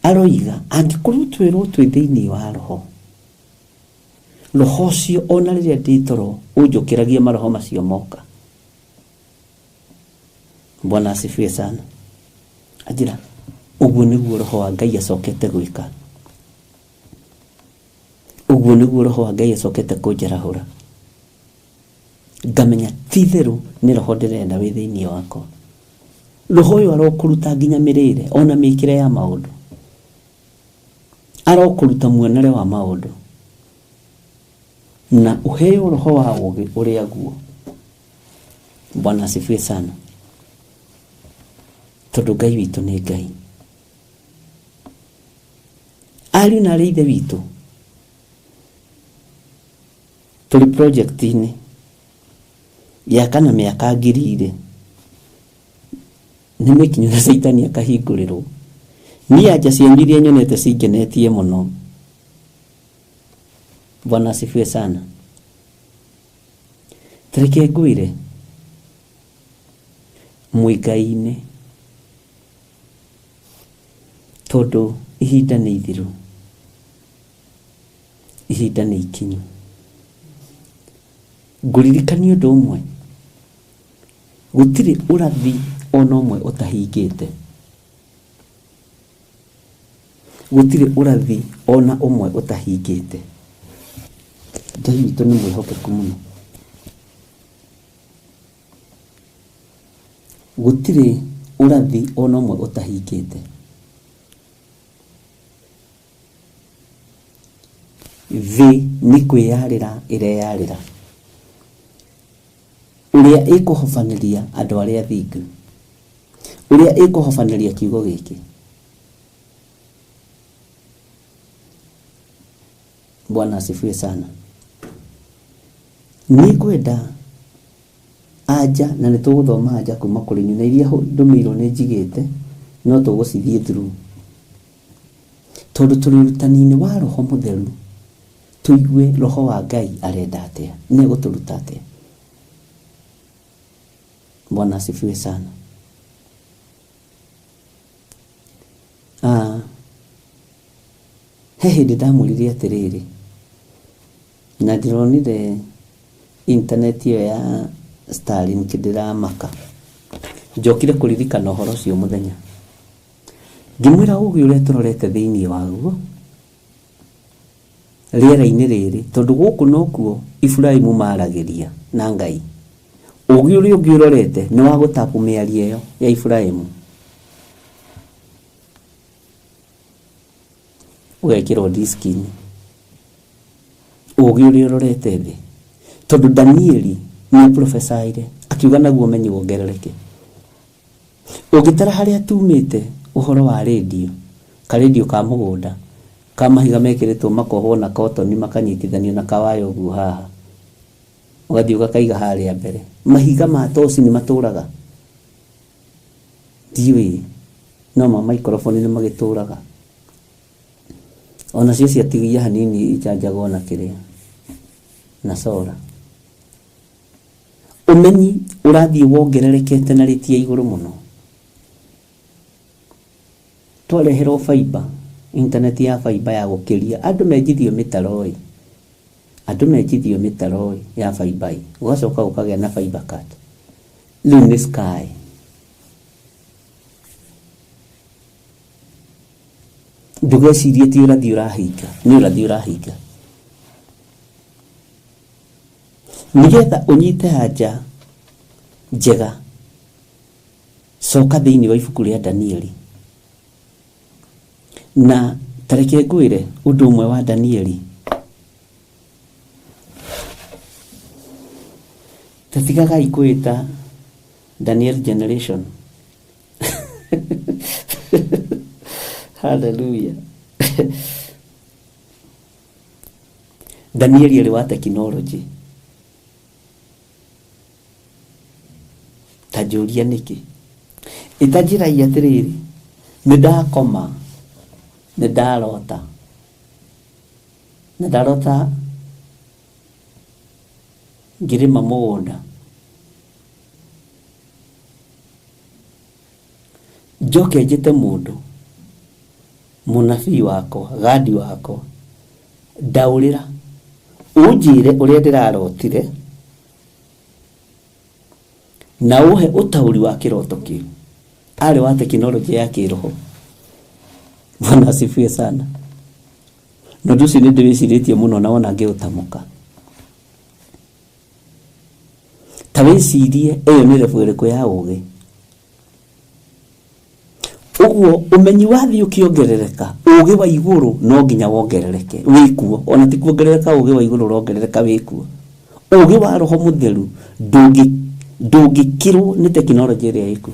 Aroiga angĩkorwo twĩrwo twĩ thĩinĩ wa Roho, Roho ũcio ona rĩrĩa ndĩ toro ũnjũkĩragia maroho macio moka. Bwana asifiwe sana. Anjĩra ũguo nĩguo Roho wa Ngai acokete gwĩka, ũguo nĩguo Roho wa Ngai acokete kũnjarahũra, ngamenya ti itherũ nĩ Roho ndĩrenda wĩ thĩinĩ wakwa. Roho ũyũ arokũruta nginya mĩrĩre ona mĩkĩre ya maũndũ, arokũruta muonere wa maũndũ, na ũheo roho wa ũũgĩ ũrĩa guo. Bwana asifiwe sana. Tondũ Ngai witũ nĩ Ngai. Ariũ na arĩ ithe witũ, tũrĩ project-inĩ ya kana mĩaka 1000 rĩ, nĩ mĩkinyu na Caitani akahingũrĩrwo. Niĩ anja cianyu iria nyonete cingenetie mũno. Bwana asifiwe sana. Tareke ngwĩre mwĩ Ngai-inĩ, tondũ ihinda nĩ ithiru, ihinda nĩ ikinyu. Ngũririkania ũndũ ũmwe, gũtirĩ ũrathi ona ũmwe ũtahingĩte. Gũtirĩ ũrathi ona ũmwe ũtahingĩte. Ngai witũ nĩ mwĩhokeku mũno. Gũtirĩ ũrathi ona ũmwe ũtahingĩte. Thĩ nĩ kwĩyarĩra ĩreyarĩra, ũrĩa ĩkũhobanĩria andũ arĩa athingu, ũrĩa ĩkũhobanĩria kiugo gĩkĩ. Bwana asifiwe sana. Nĩ ngwenda anja na nĩ tũgũthoma anja kuma kũrĩ inyuĩ na iria ndũmĩirwo nĩ njigĩte no tũgũcithiĩ through, tondũ tũrĩ ũrutani-inĩ wa Roho Mũtheru, tũigue Roho wa Ngai arenda atĩa, nĩ egũtũruta atĩa. Bwana asifiwe sana. He hĩndĩ ndamwĩrire atĩrĩrĩ, na ndĩronire internet ĩyo ya Starlink ndĩramaka, njokire kũririkana ũhoro ũcio mũthenya, ngĩmwĩra ũgĩ ũrĩa tũrorete thĩinĩ waguo rĩera-inĩ rĩrĩ, tondũ gũkũ nokuo Iburahĩmu maragĩria na Ngai. Ũgĩ ũrĩa ũngĩ ũrorete nĩ wa gũtapu mĩario ĩyo ya Iburahĩmu, ũgekĩrwo diski-inĩ. Ũgĩ ũrĩa ũrorete thĩ, tondũ Danieli nĩ profesaire akiuga naguo ũmenyi wongerereke. Ũngĩtara harĩa tumĩte ũhoro wa rĩndiũ, karĩndiũ ka mũgũnda ka mahiga mekĩrĩtwo makohwo na kotoni makanyitithanio na kawaya ũguo haha, ũgathiĩ ũgakaiga harĩa mbere. Mahiga ma toci nĩ matũraga, ndiũĩ no ma microphone nĩ magĩtũraga, onacio ciatigia hanini ichanjagwo na kĩrĩa na sora. Ũmenyi ũrathiĩ wongererekete na rĩti ya igũrũ mũno. Twareherwo fiber, internet ya fiber ya gũkĩria andũ menjithio mĩtaro ĩ, andũ menjithio mĩtaro ĩ ya fiber ĩ, ũgacoka ũkagĩa na fiber cut. Rĩu nĩ sky. Ndũgecirie ti ũrathiĩ ũrahinga, nĩ ũrathiĩ ũrahinga. Nĩgetha ũnyite anja njega, coka thĩinĩ wa ibuku rĩa Danieli. Na tareke ngwĩre ũndũ ũmwe wa Danieli. Tatigagai kwĩta Daniel generation. Hallelujah. Danieli arĩ wa tekinoronjĩ. Ta njũria nĩkĩ? Ĩtanjĩrai atĩrĩrĩ, nĩ ndakoma, nĩ ndarota, na ndarota ngĩrĩma mũgũnda, njoke njĩte mũndũ mũnabii wakwa, gadi wakwa, ndaũrĩra ũnjĩre ũrĩa ndĩrarotire na ũhe ũtaũri wa kĩroto kĩu. Arĩ wa tekinoronjĩ ya kĩroho. Bwana asifiwe sana. Na ũndũ ũcio nĩ ndĩwĩcirĩtie mũno na wona ngĩũtamũka. Ta wĩcirie ĩyo nĩ level ĩrĩkũ ya ũgĩ. Ũguo ũmenyi wa thĩ ũkĩongerereka, ũgĩ wa igũrũ no nginya wongerereke wĩkuo. Ona ti kuongerereka ũgĩ wa igũrũ ũrongerereka wĩkuo. Ũgĩ wa Roho Mũtheru ndũngĩkĩrwo nĩ tekinoronjĩ ĩrĩa ĩkuo.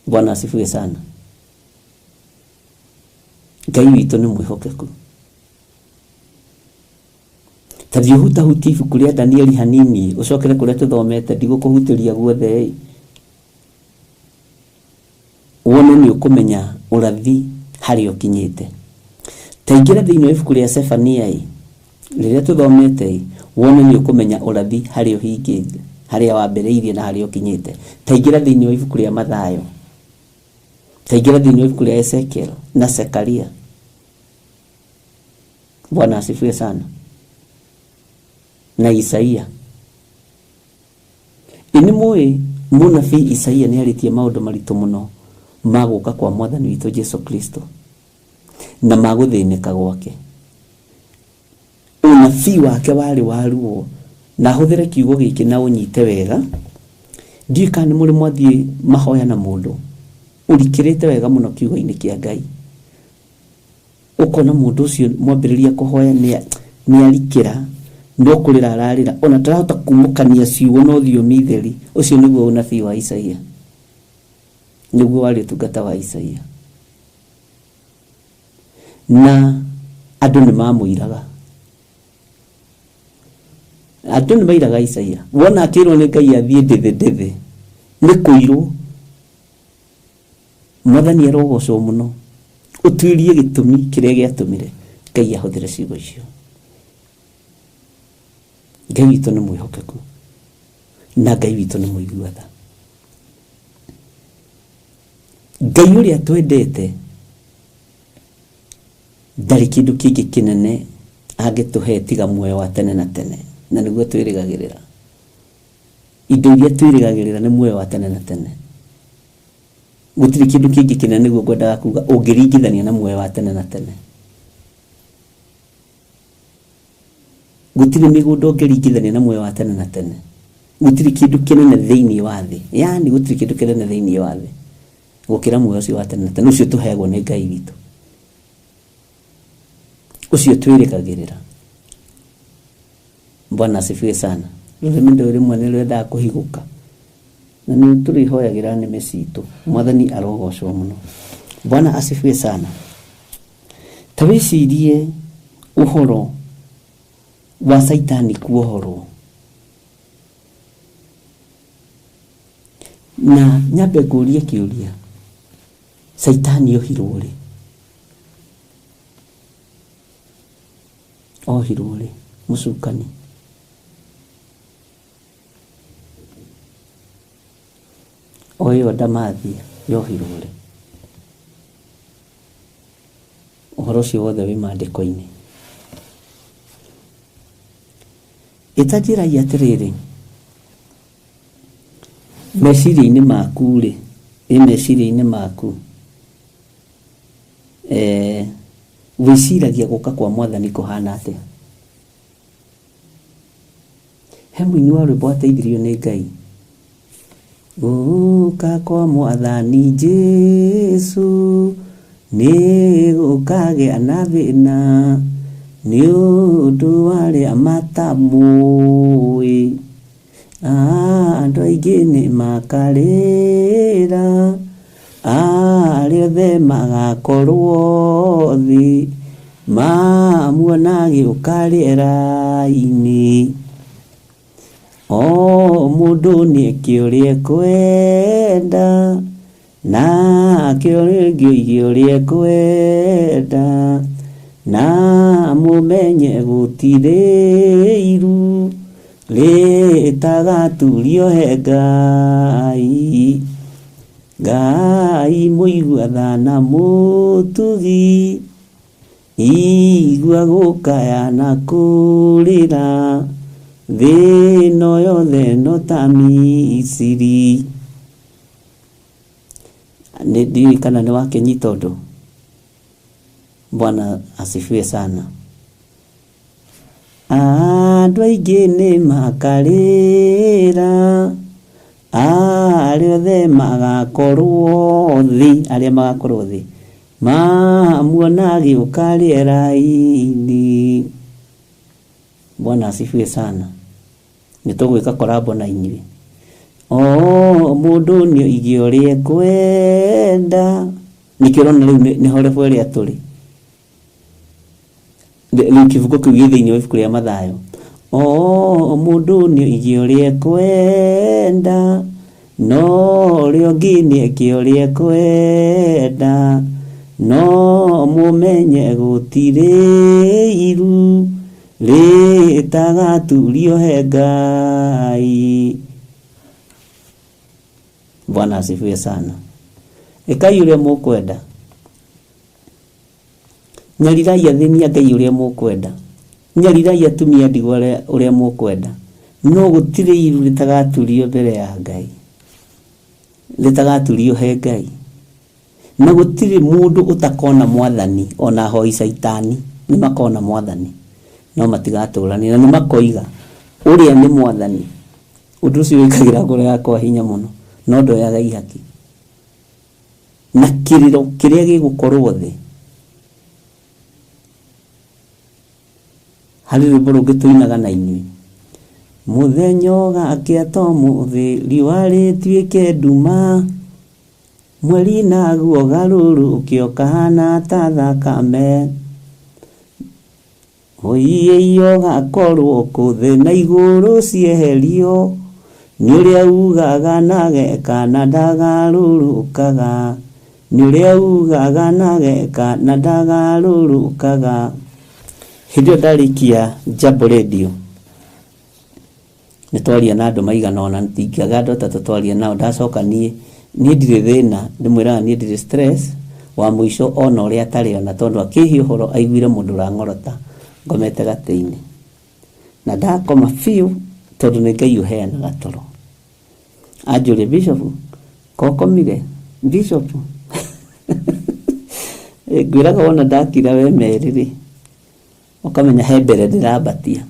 Bwana asifiwe sana. Ngai witũ nĩ mwĩhokeku. Ta thiĩ ũhutahutie ibuku rĩa Danieli hanini, ũcokere kũrĩa tũthomete, ndigũkũhutĩria guothe ĩ. Wone nĩ ũkũmenya ũrathi harĩa ũkinyĩte. Ta ingĩra thĩinĩ wa ibuku rĩa Sefania ĩ, rĩrĩa tũthomete ĩ, wone nĩ ũkũmenya ũrathi harĩa ũhingĩte, harĩa wambĩrĩirie na harĩa ũkinyĩte. Ta ingĩra thĩinĩ wa ibuku rĩa Mathayo, ta ingĩra thĩinĩ wa ibuku rĩa Ezekiel na Zekaria. Bwana asifiwe sana. Na Isaia. Ĩ nĩ mũĩ mũnabii Isaia nĩ arĩtie maũndũ maritũ mũno ma gũka kwa Mwathani witũ Jesu Kristo na ma gũthĩnĩka gwake. Ũnabii wake warĩ wa ruo, na hũthĩre kiugo gĩkĩ na ũnyite wega. Ndiũĩ kana nĩ mũrĩ mwathiĩ mahoya na mũndũ ũrikĩrĩte wega mũno kiugo-inĩ kĩa Ngai, ũkona mũndũ ũcio mwambĩrĩria kũhoya nĩ arikĩra, no kũrĩra ararĩra, ona ndarahota kumũkania ciugo na thiomi theri. Ũcio nĩguo ũnabii wa Isaia, nĩguo warĩ ũtungata wa Isaia. Na Andũ nĩ mamũiraga, andũ nĩ mairaga Isaia. Wona akĩrwo nĩ Ngai athiĩ ndĩthĩ ndĩthĩ, nĩ kũirwo. Mwathani arogocwo mũno. Ũtuĩrie gĩtũmi kĩrĩa gĩatũmire Ngai ahũthĩre ciugo icio. Ngai witũ nĩ mwĩhokeku na Ngai witũ nĩ mũigua tha. Ngai ũrĩa twendete ndarĩ kĩndũ kĩngĩ kĩnene angĩtũhe tiga muoyo wa tene na tene, na nĩguo twĩrĩgagĩrĩra. Indo iria twĩrĩgagĩrĩra nĩ muoyo wa tene na tene. Gũtirĩ kĩndũ kĩngĩ kĩnene, nĩguo ngwendaga kuga, ũngĩringithania na muoyo wa tene na tene. Gũtirĩ mĩgũnda ũngĩringithania na muoyo wa tene na tene. Gũtirĩ kĩndũ kĩnene thĩinĩ wa thĩ, yaani gũtirĩ kĩndũ kĩnene thĩinĩ wa thĩ gũkĩra muoyo ũcio wa tene na tene, ũcio tũheagwo nĩ Ngai witũ, ũcio twĩrĩgagĩrĩra. Bwana asifiwe sana. Rũrĩmĩ ndũĩ rĩmwe nĩ rwendaga kũhigũka, na nĩ tũrĩhoyagĩra nĩmĩ citũ. Mwathani arogocwo mũno. Bwana asifiwe sana. Ta wĩcirie ũhoro wa Caitani kuohorwo, na nyambe ngũrie kĩũria, Caitani ohirwo rĩ? Ohirwo rĩ? Mũcukani o ĩyo ndamathia yohirwo rĩ? Ũhoro ũcio wothe wĩ maandĩko-inĩ. Ĩtanjĩrai atĩrĩrĩ, meciria-inĩ maku rĩ, ĩ meciria-inĩ maku wĩciragia gũka kwa Mwathani kũhana atĩa? He mũini wa rwĩmbo wateithirio nĩ Ngai. Gũka kwa Mwathani Jesu nĩ gũkagĩa na thĩna, nĩ ũndũ wa arĩa matamũĩ. Andũ aingĩ nĩ makarĩra, arĩa othe magakorwo thĩ, mamuona agĩũka rĩera-inĩ. O mũndũ nĩeke ũrĩa ekwenda, nake ũrĩa ũngĩ oige ũrĩa ekwenda, na mũmenye gũtirĩ iru rĩtagaturio he Ngai. Ngai mũigua tha na mũtugi, igua gũkaya na kũrĩra, thĩ ĩno yothe no ta Misiri. Nĩ ndiũĩ kana nĩ wakĩnyita ũndũ. Bwana asifiwe sana. Andũ aingĩ nĩ makarĩra, arĩa othe magakorwo thĩ, arĩa magakorwo thĩ, mamuona agĩũka rĩera-inĩ. Bwana asifiwe sana. Nĩ tũgwĩka korambo na inyuĩ. O mũndũ nĩ oige ũrĩa ekwenda. Nĩkĩo ũrona rĩu nĩ horebu ĩrĩa tũrĩ. Rĩu kĩbungo kĩu gĩ thĩinĩ wa ibuku rĩa Mathayo. O mũndũ nĩ oige ũrĩa ekwenda, no ũrĩa ũngĩ nĩ eke ũrĩa ekwenda, no mũmenye gũtirĩ iru rĩtagaturio he Ngai. Bwana asifiwe sana. Ĩkai ũrĩa mũkwenda. Nyarirai athĩni a Ngai ũrĩa mũkwenda. Nyarirai atumia ndigwa ũrĩa mũkwenda. No gũtirĩ iru rĩtagaturio mbere ya Ngai, rĩtagaturio he Ngai. Na gũtirĩ mũndũ ũtakona Mwathani, ona ahoi Caitani nĩ makona Mwathani, no matigatũrania, na nĩ makoiga ũrĩa nĩ Mwathani. Ũndũ ũcio wĩkagĩra ngoro yakwa hinya mũno, no ndoyaga ihaki. Na kĩrĩro kĩrĩa gĩgũkorwo thĩ, harĩ rwĩmbo rũngĩ tũinaga na inyuĩ. Mũthenya ũgakĩa ta ũmũthĩ, riũa rĩtuĩke nduma, mweri naguo ũgarũrũke ũkahana ta thakame. Mũiĩi ũgakorwo kũ thĩ na igũrũ cieherio, nĩ ũrĩa ugaga na ageka na ndagarũrũkaga, nĩ ũrĩa ugaga na ageka na ndagarũrũkaga. Hĩndĩ ĩyo ndarĩkia Jambo Radio nĩ twaria na andũ maigana ũna, ndingĩaga andũ atatũ twaria nao. Ndacoka niĩ niĩ ndirĩ thĩna, ndĩmwĩraga niĩ ndirĩ stress wa mũico ona ũrĩa atarĩ ona, tondũ akĩhe ũhoro aiguire mũndũ ũrang'orota ngomete gatĩ-inĩ, na ndakoma biũ tondũ nĩ Ngai ũheanaga toro. Anjũria, Bishop, kokomire? Bishop, ngwĩraga wona ndakira we merĩ rĩ, ũkamenya he mbere ndĩrambatia.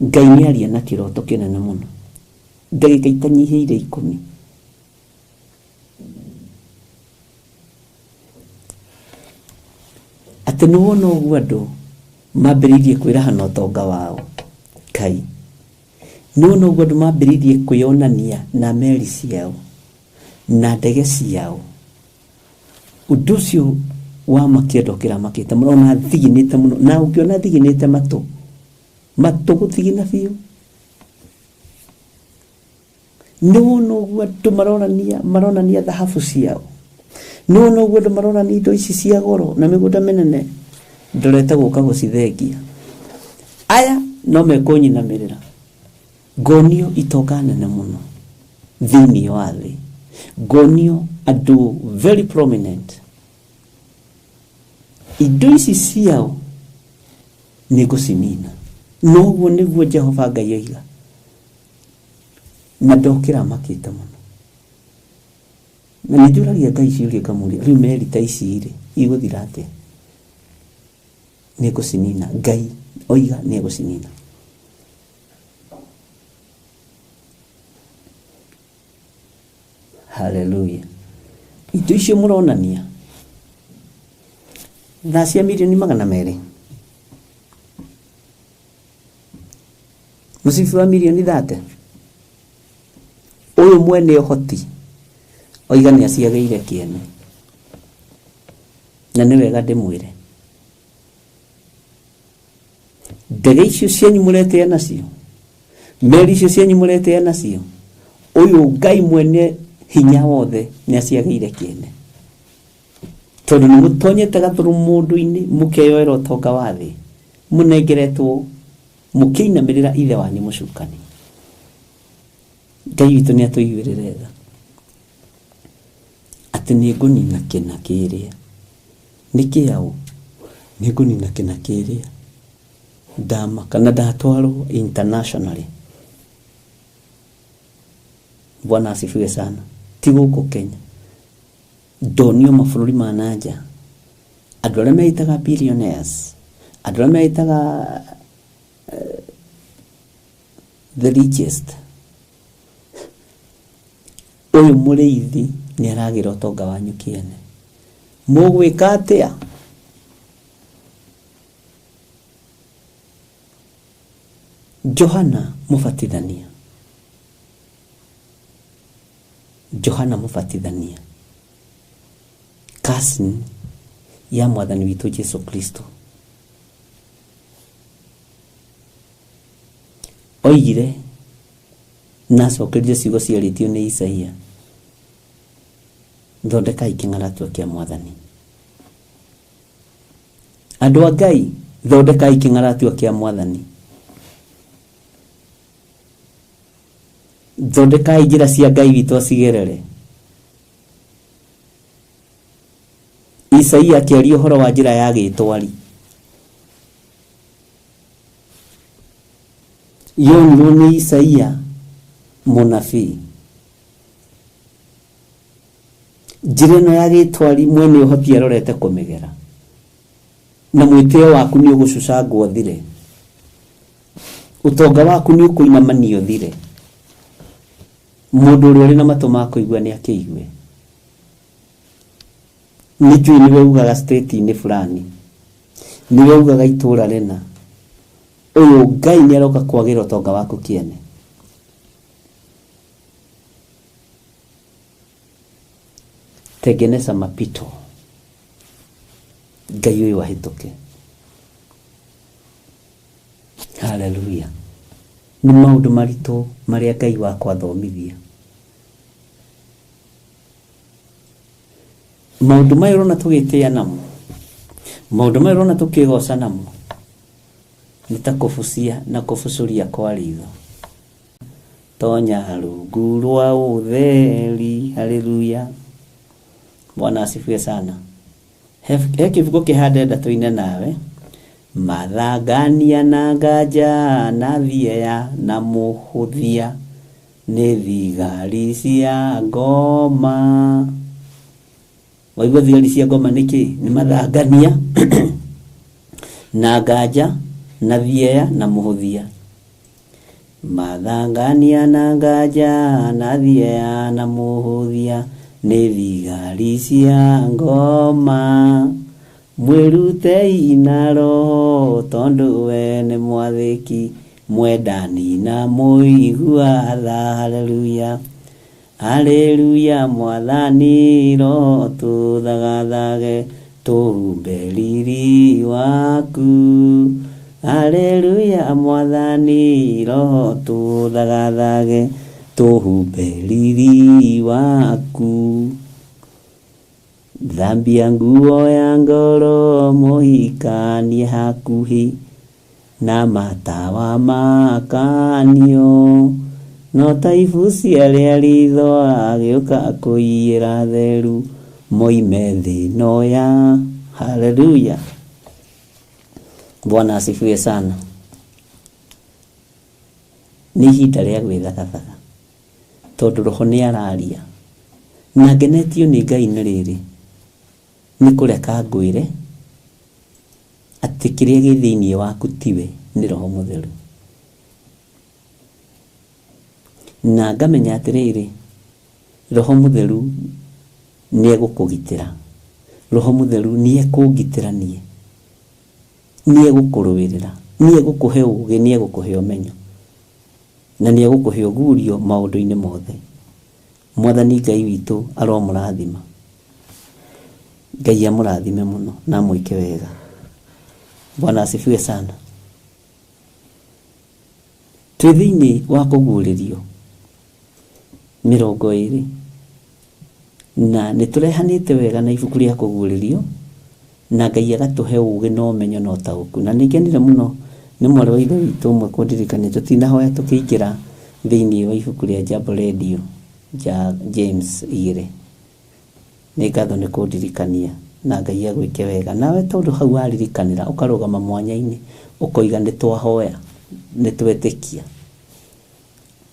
Ngai nĩ aria na kĩroto kĩnene mũno ndagĩka itanyihĩire 10. Atĩ nĩ wona ũguo andũ mambĩrĩirie kwĩraha na ũtonga wao, Ngai nĩ wona ũguo andũ mambĩrĩirie kwĩyonania na meri ciao na ndege ciao. Ũndũ ũcio wamakia ndokĩra makĩte mũno, ona thiginĩte mũno, na ũngĩona thiginĩte matũ matũ gũthigina biũ. Nĩ wona ũguo andũ maronania thahabu ciao, nĩ wona ũguo andũ maronania indo ici cia goro na mĩgũnda mĩnene, ndorete gũka gũcithengia. Aya no mekũnyinamĩrĩra, ngonio itonga nene mũno thĩinĩ wa thĩ, ngonio andũ very prominent, indo ici ciao nĩ ngũcinina. Noguo nĩguo Jehova Ngai oiga, na ndokĩra makĩte mũno. Na nĩ njũragia Ngai ciũria ngamũria, rĩu meri ta ici rĩ igũthira atĩa? Nĩ ngũcinina. Ngai oiga nĩ egũcinina. Haleluya. Indo icio mũronania thaa cia mirioni 200, mũcibi wa mirioni 30, ũyũ mwene ũhoti oiga nĩ aciagĩire kĩene. Na nĩ wega ndĩmwĩre, ndege icio cianyu mũretĩa nacio, meri icio cianyu mũretĩa nacio, ũyũ Ngai mwene hinya wothe nĩ aciagĩire kĩene. Tondũ nĩ mũtonyete gathũrũ mũndũ-inĩ, mũkeyoera ũtonga wa thĩ, mũnengeretwo mũkĩinamĩrĩra ithe wanyu mũcukani. Ngai witũ nĩ atũiguĩrĩre tha, atĩ nĩ ngũnina kĩna kĩrĩa nĩ kĩaũ, nĩ ngũnina kĩna kĩrĩa ndamaka na ndatwarwo internationally. Bwana asifiwe sana. Ti gũkũ Kenya, ndonio mabũrũri ma nanja, andũ arĩa meitaga billionaires, andũ arĩa meitaga the richest, ũyũ mũrĩithi nĩ aragĩra ũtonga wanyu kĩene. Mũgwĩka atĩa? Johana Mũbatithania, Johana Mũbatithania, cousin ya mwathani witũ Jesu Kristo, oigire na acokerire ciugo ciarĩtio nĩ Isaia, thondekai kĩng'aratua kĩa mwathani. Andũ a Ngai, thondekai kĩng'aratua kĩa mwathani. Thondekai njĩra cia Ngai witũ acigerere. Isaia akĩaria ũhoro wa njĩra ya gĩtwari, yonirwo nĩ Isaia mũnabii. Njĩra ĩno ya gĩtwari mwene ũhoti arorete kũmĩgera, na mwĩtĩo waku nĩ ũgũcucangwo ũthire, ũtonga waku nĩ ũkũinamania ũthire. Mũndũ ũrĩa ũrĩ na matũ ma kũigua nĩ akĩigue. Nĩ njũĩ nĩwe ugaga state-inĩ fulani, nĩwe ugaga itũũra rĩna, ũyũ Ngai nĩ aroka kwagĩra ũtonga waku kĩene. Tengeneza mapito, Ngai ũyũ ahĩtũke. Haleluya. Nĩ maũndũ maritũ marĩa Ngai wakwa athomithia. Maũndũ maya ũrona tũgĩtĩa namo, maũndũ maya ũrona tũkĩgoca namo, nĩ ta kũbucia na kũbucũria kwa ritho. Tonya rungu rwa ũtheri. Haleluya. Bwana asifiwe sana. He kĩbuku kĩhande tũine nawe. Mathangania na nganja na thieya na mũhũthia nĩ thigari cia ngoma. Waigua thigari cia ngoma nĩkĩ? Nĩ mathangania na nganja na thieya na mũhũthia. Mathangania na nganja na thieya na mũhũthia nĩ thigari cia ngoma. Mwĩrutei na roho tondũ we nĩ mwathĩki, mwendani na mũigua tha. Haleluya. Haleluya. Mwathani roho tũthagathage tũhumbe riri waku. Haleluya. Mwathani roho tũthagathage tũhumbe riri waku. Thambia nguo ya ngoro mũhikanie hakuhĩ na matawa makanio, no ta ibucia rĩa ritho agĩũka kũiyĩra theru moime thĩ ĩno ya. Haleluya. Bwana asifiwe sana. Nĩ ihinda rĩa gwĩthagathaga tondũ roho nĩ araria na ngenetio nĩ Ngai nĩ rĩrĩ, nĩ kũreka ngwĩre atĩ kĩrĩa gĩ thĩinĩ waku tiwe, nĩ roho mũtheru. Na ngamenya atĩrĩrĩ, roho mũtheru nĩ egũkũgitĩra, roho mũtheru nĩ ekũngitĩra niĩ, nĩ egũkũrũĩrĩra, nĩ egũkũhe ũgĩ, nĩ egũkũhe ũmenyo, na nĩ egũkũhe ũguũrio maũndũ-inĩ mothe. Mwathani Ngai witũ aromũrathima. Ngai amũrathime mũno na amwĩke wega. Bwana asifiwe sana. Twĩ thĩinĩ wa kũguũrĩrio 20 na nĩ tũrehanĩte wega na ibuku rĩa kũguũrĩrio, na Ngai agatũhe ũgĩ na ũmenyo na ũtaũku. Na nĩ ngenire mũno nĩ mwarĩ wa ithe witũ ũmwe kũndirikania tũtinahoya tũkĩingĩra thĩinĩ wa ibuku rĩa Jambo Radio ja James 2. Nĩ ngatho nĩ kũndirikania na Ngai agwĩke wega. Nawe tondũ hau waririkanĩra ũkarũgama mwanya-inĩ ũkoiga nĩ twahoya, nĩ twetĩkia.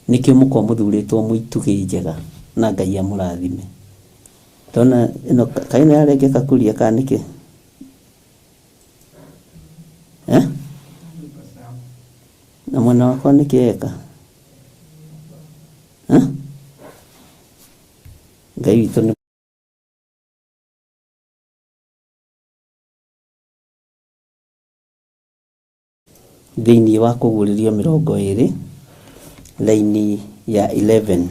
Nĩkĩo mũkorwo mũthurĩtwo mũitugĩ njega na Ngai amũrathime. Ndona ĩno kaĩ nĩ yarengeka kuria kana nĩkĩ? Na mwena wakwa nĩkĩ eka? Ngai witũ nĩ thĩinĩ wa kũguũrĩrio 20 laini ya 11,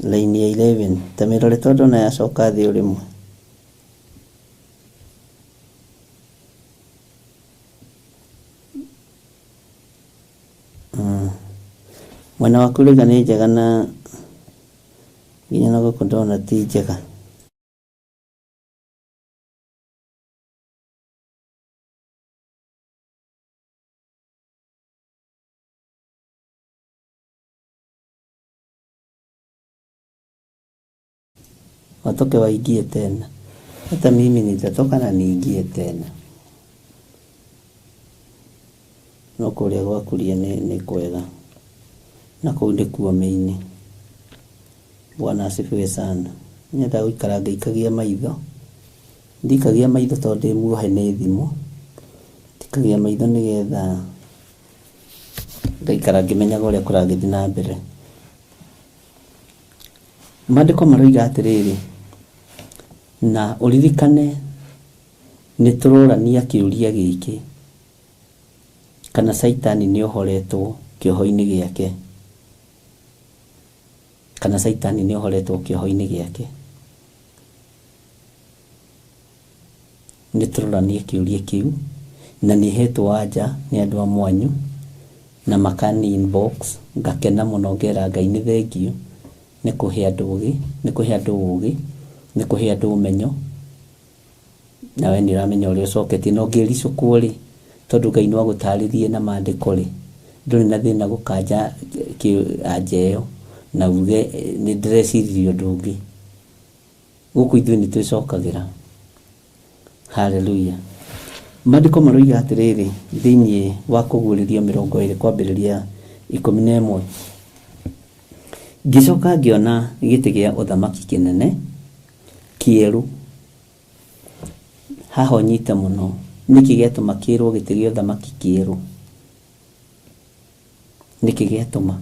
laini ya 11 ta mĩrore tondũ ona yacoka thĩ o rĩmwe. Mwena waku rĩga nĩ njega na nginya na gũkũ ndona ti njega. Watoke waingie tena. Hata mimi nitatoka na niingie tena. No kũrĩa gwakuria nĩ kwega na kũu nĩkuo mĩinĩ. Bwana asifiwe sana. Nyendaga gũikara ngĩikagia maitho. Ndikagia maitho tondũ ndĩ muohe nĩ thimũ. Ndikagia maitho nĩgetha ngaikara ngĩmenyaga ũrĩa kũragĩthiĩ na mbere. Maandĩko maroiga atĩrĩrĩ, na ũririkane nĩ tũrorania kĩũria gĩkĩ, kana Caitani nĩ ohoretwo kĩoho-inĩ gĩake. Kana Caitani nĩ ohoretwo kĩoho-inĩ gĩake? Nĩ tũroranie kĩũria kĩu, na nĩ hetwo anja nĩ andũ a mwanyu na makani inbox, ngakena mũno ngera Ngai nĩ thengiũ nĩ kũhe andũ ũgĩ, nĩ kũhe andũ ũgĩ, nĩ kũhe andũ ũmenyo. Na we nĩ ũramenya ũrĩa ũcoketie, na ũngĩricũkwo rĩ, tondũ Ngai no agũtarĩrie na maandĩko rĩ, ndũrĩ na thĩna gũkanja anja ĩyo na uge nĩ ndĩreciririe ũndũ ũngĩ. Gũkũ ithuĩ nĩ twĩcokagĩra. Haleluya. Maandĩko maroiga atĩrĩrĩ thĩinĩ wa kũguũrĩrio 20 kwambĩrĩria 11. Ngĩcoka ngĩona gĩtĩ gĩa ũthamaki kĩnene kĩerũ. Haha ũnyite mũno. Nĩkĩ gĩatũma kĩrwo gĩtĩ gĩa ũthamaki kĩerũ? Nĩkĩ gĩatũma?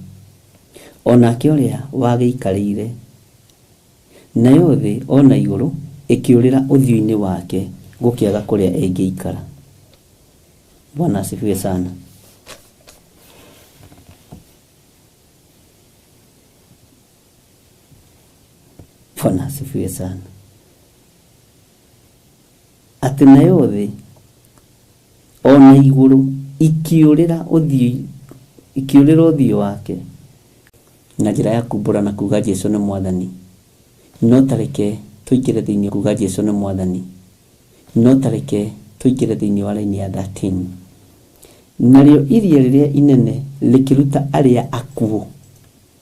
Onake ũrĩa wagĩikarĩire, nayo thĩ ona igũrũ ĩkĩũrĩra ũthiũ-inĩ wake, gũkĩaga kũrĩa ĩngĩikara. Bwana asifiwe sana. Bwana asifiwe sana. Atĩ nayo thĩ ona igũrũ ikĩũrĩra ũthiũ, ikĩũrĩra ũthiũ wake. Na njĩra ya kumbũra na kuga Jesu nĩ mwathani. No tareke tũingĩre thĩinĩ kuga Jesu nĩ mwathani. No tareke tũingĩre thĩinĩ wa raini ya 13. Narĩo iria rĩrĩa inene rĩkĩruta arĩa akuũ.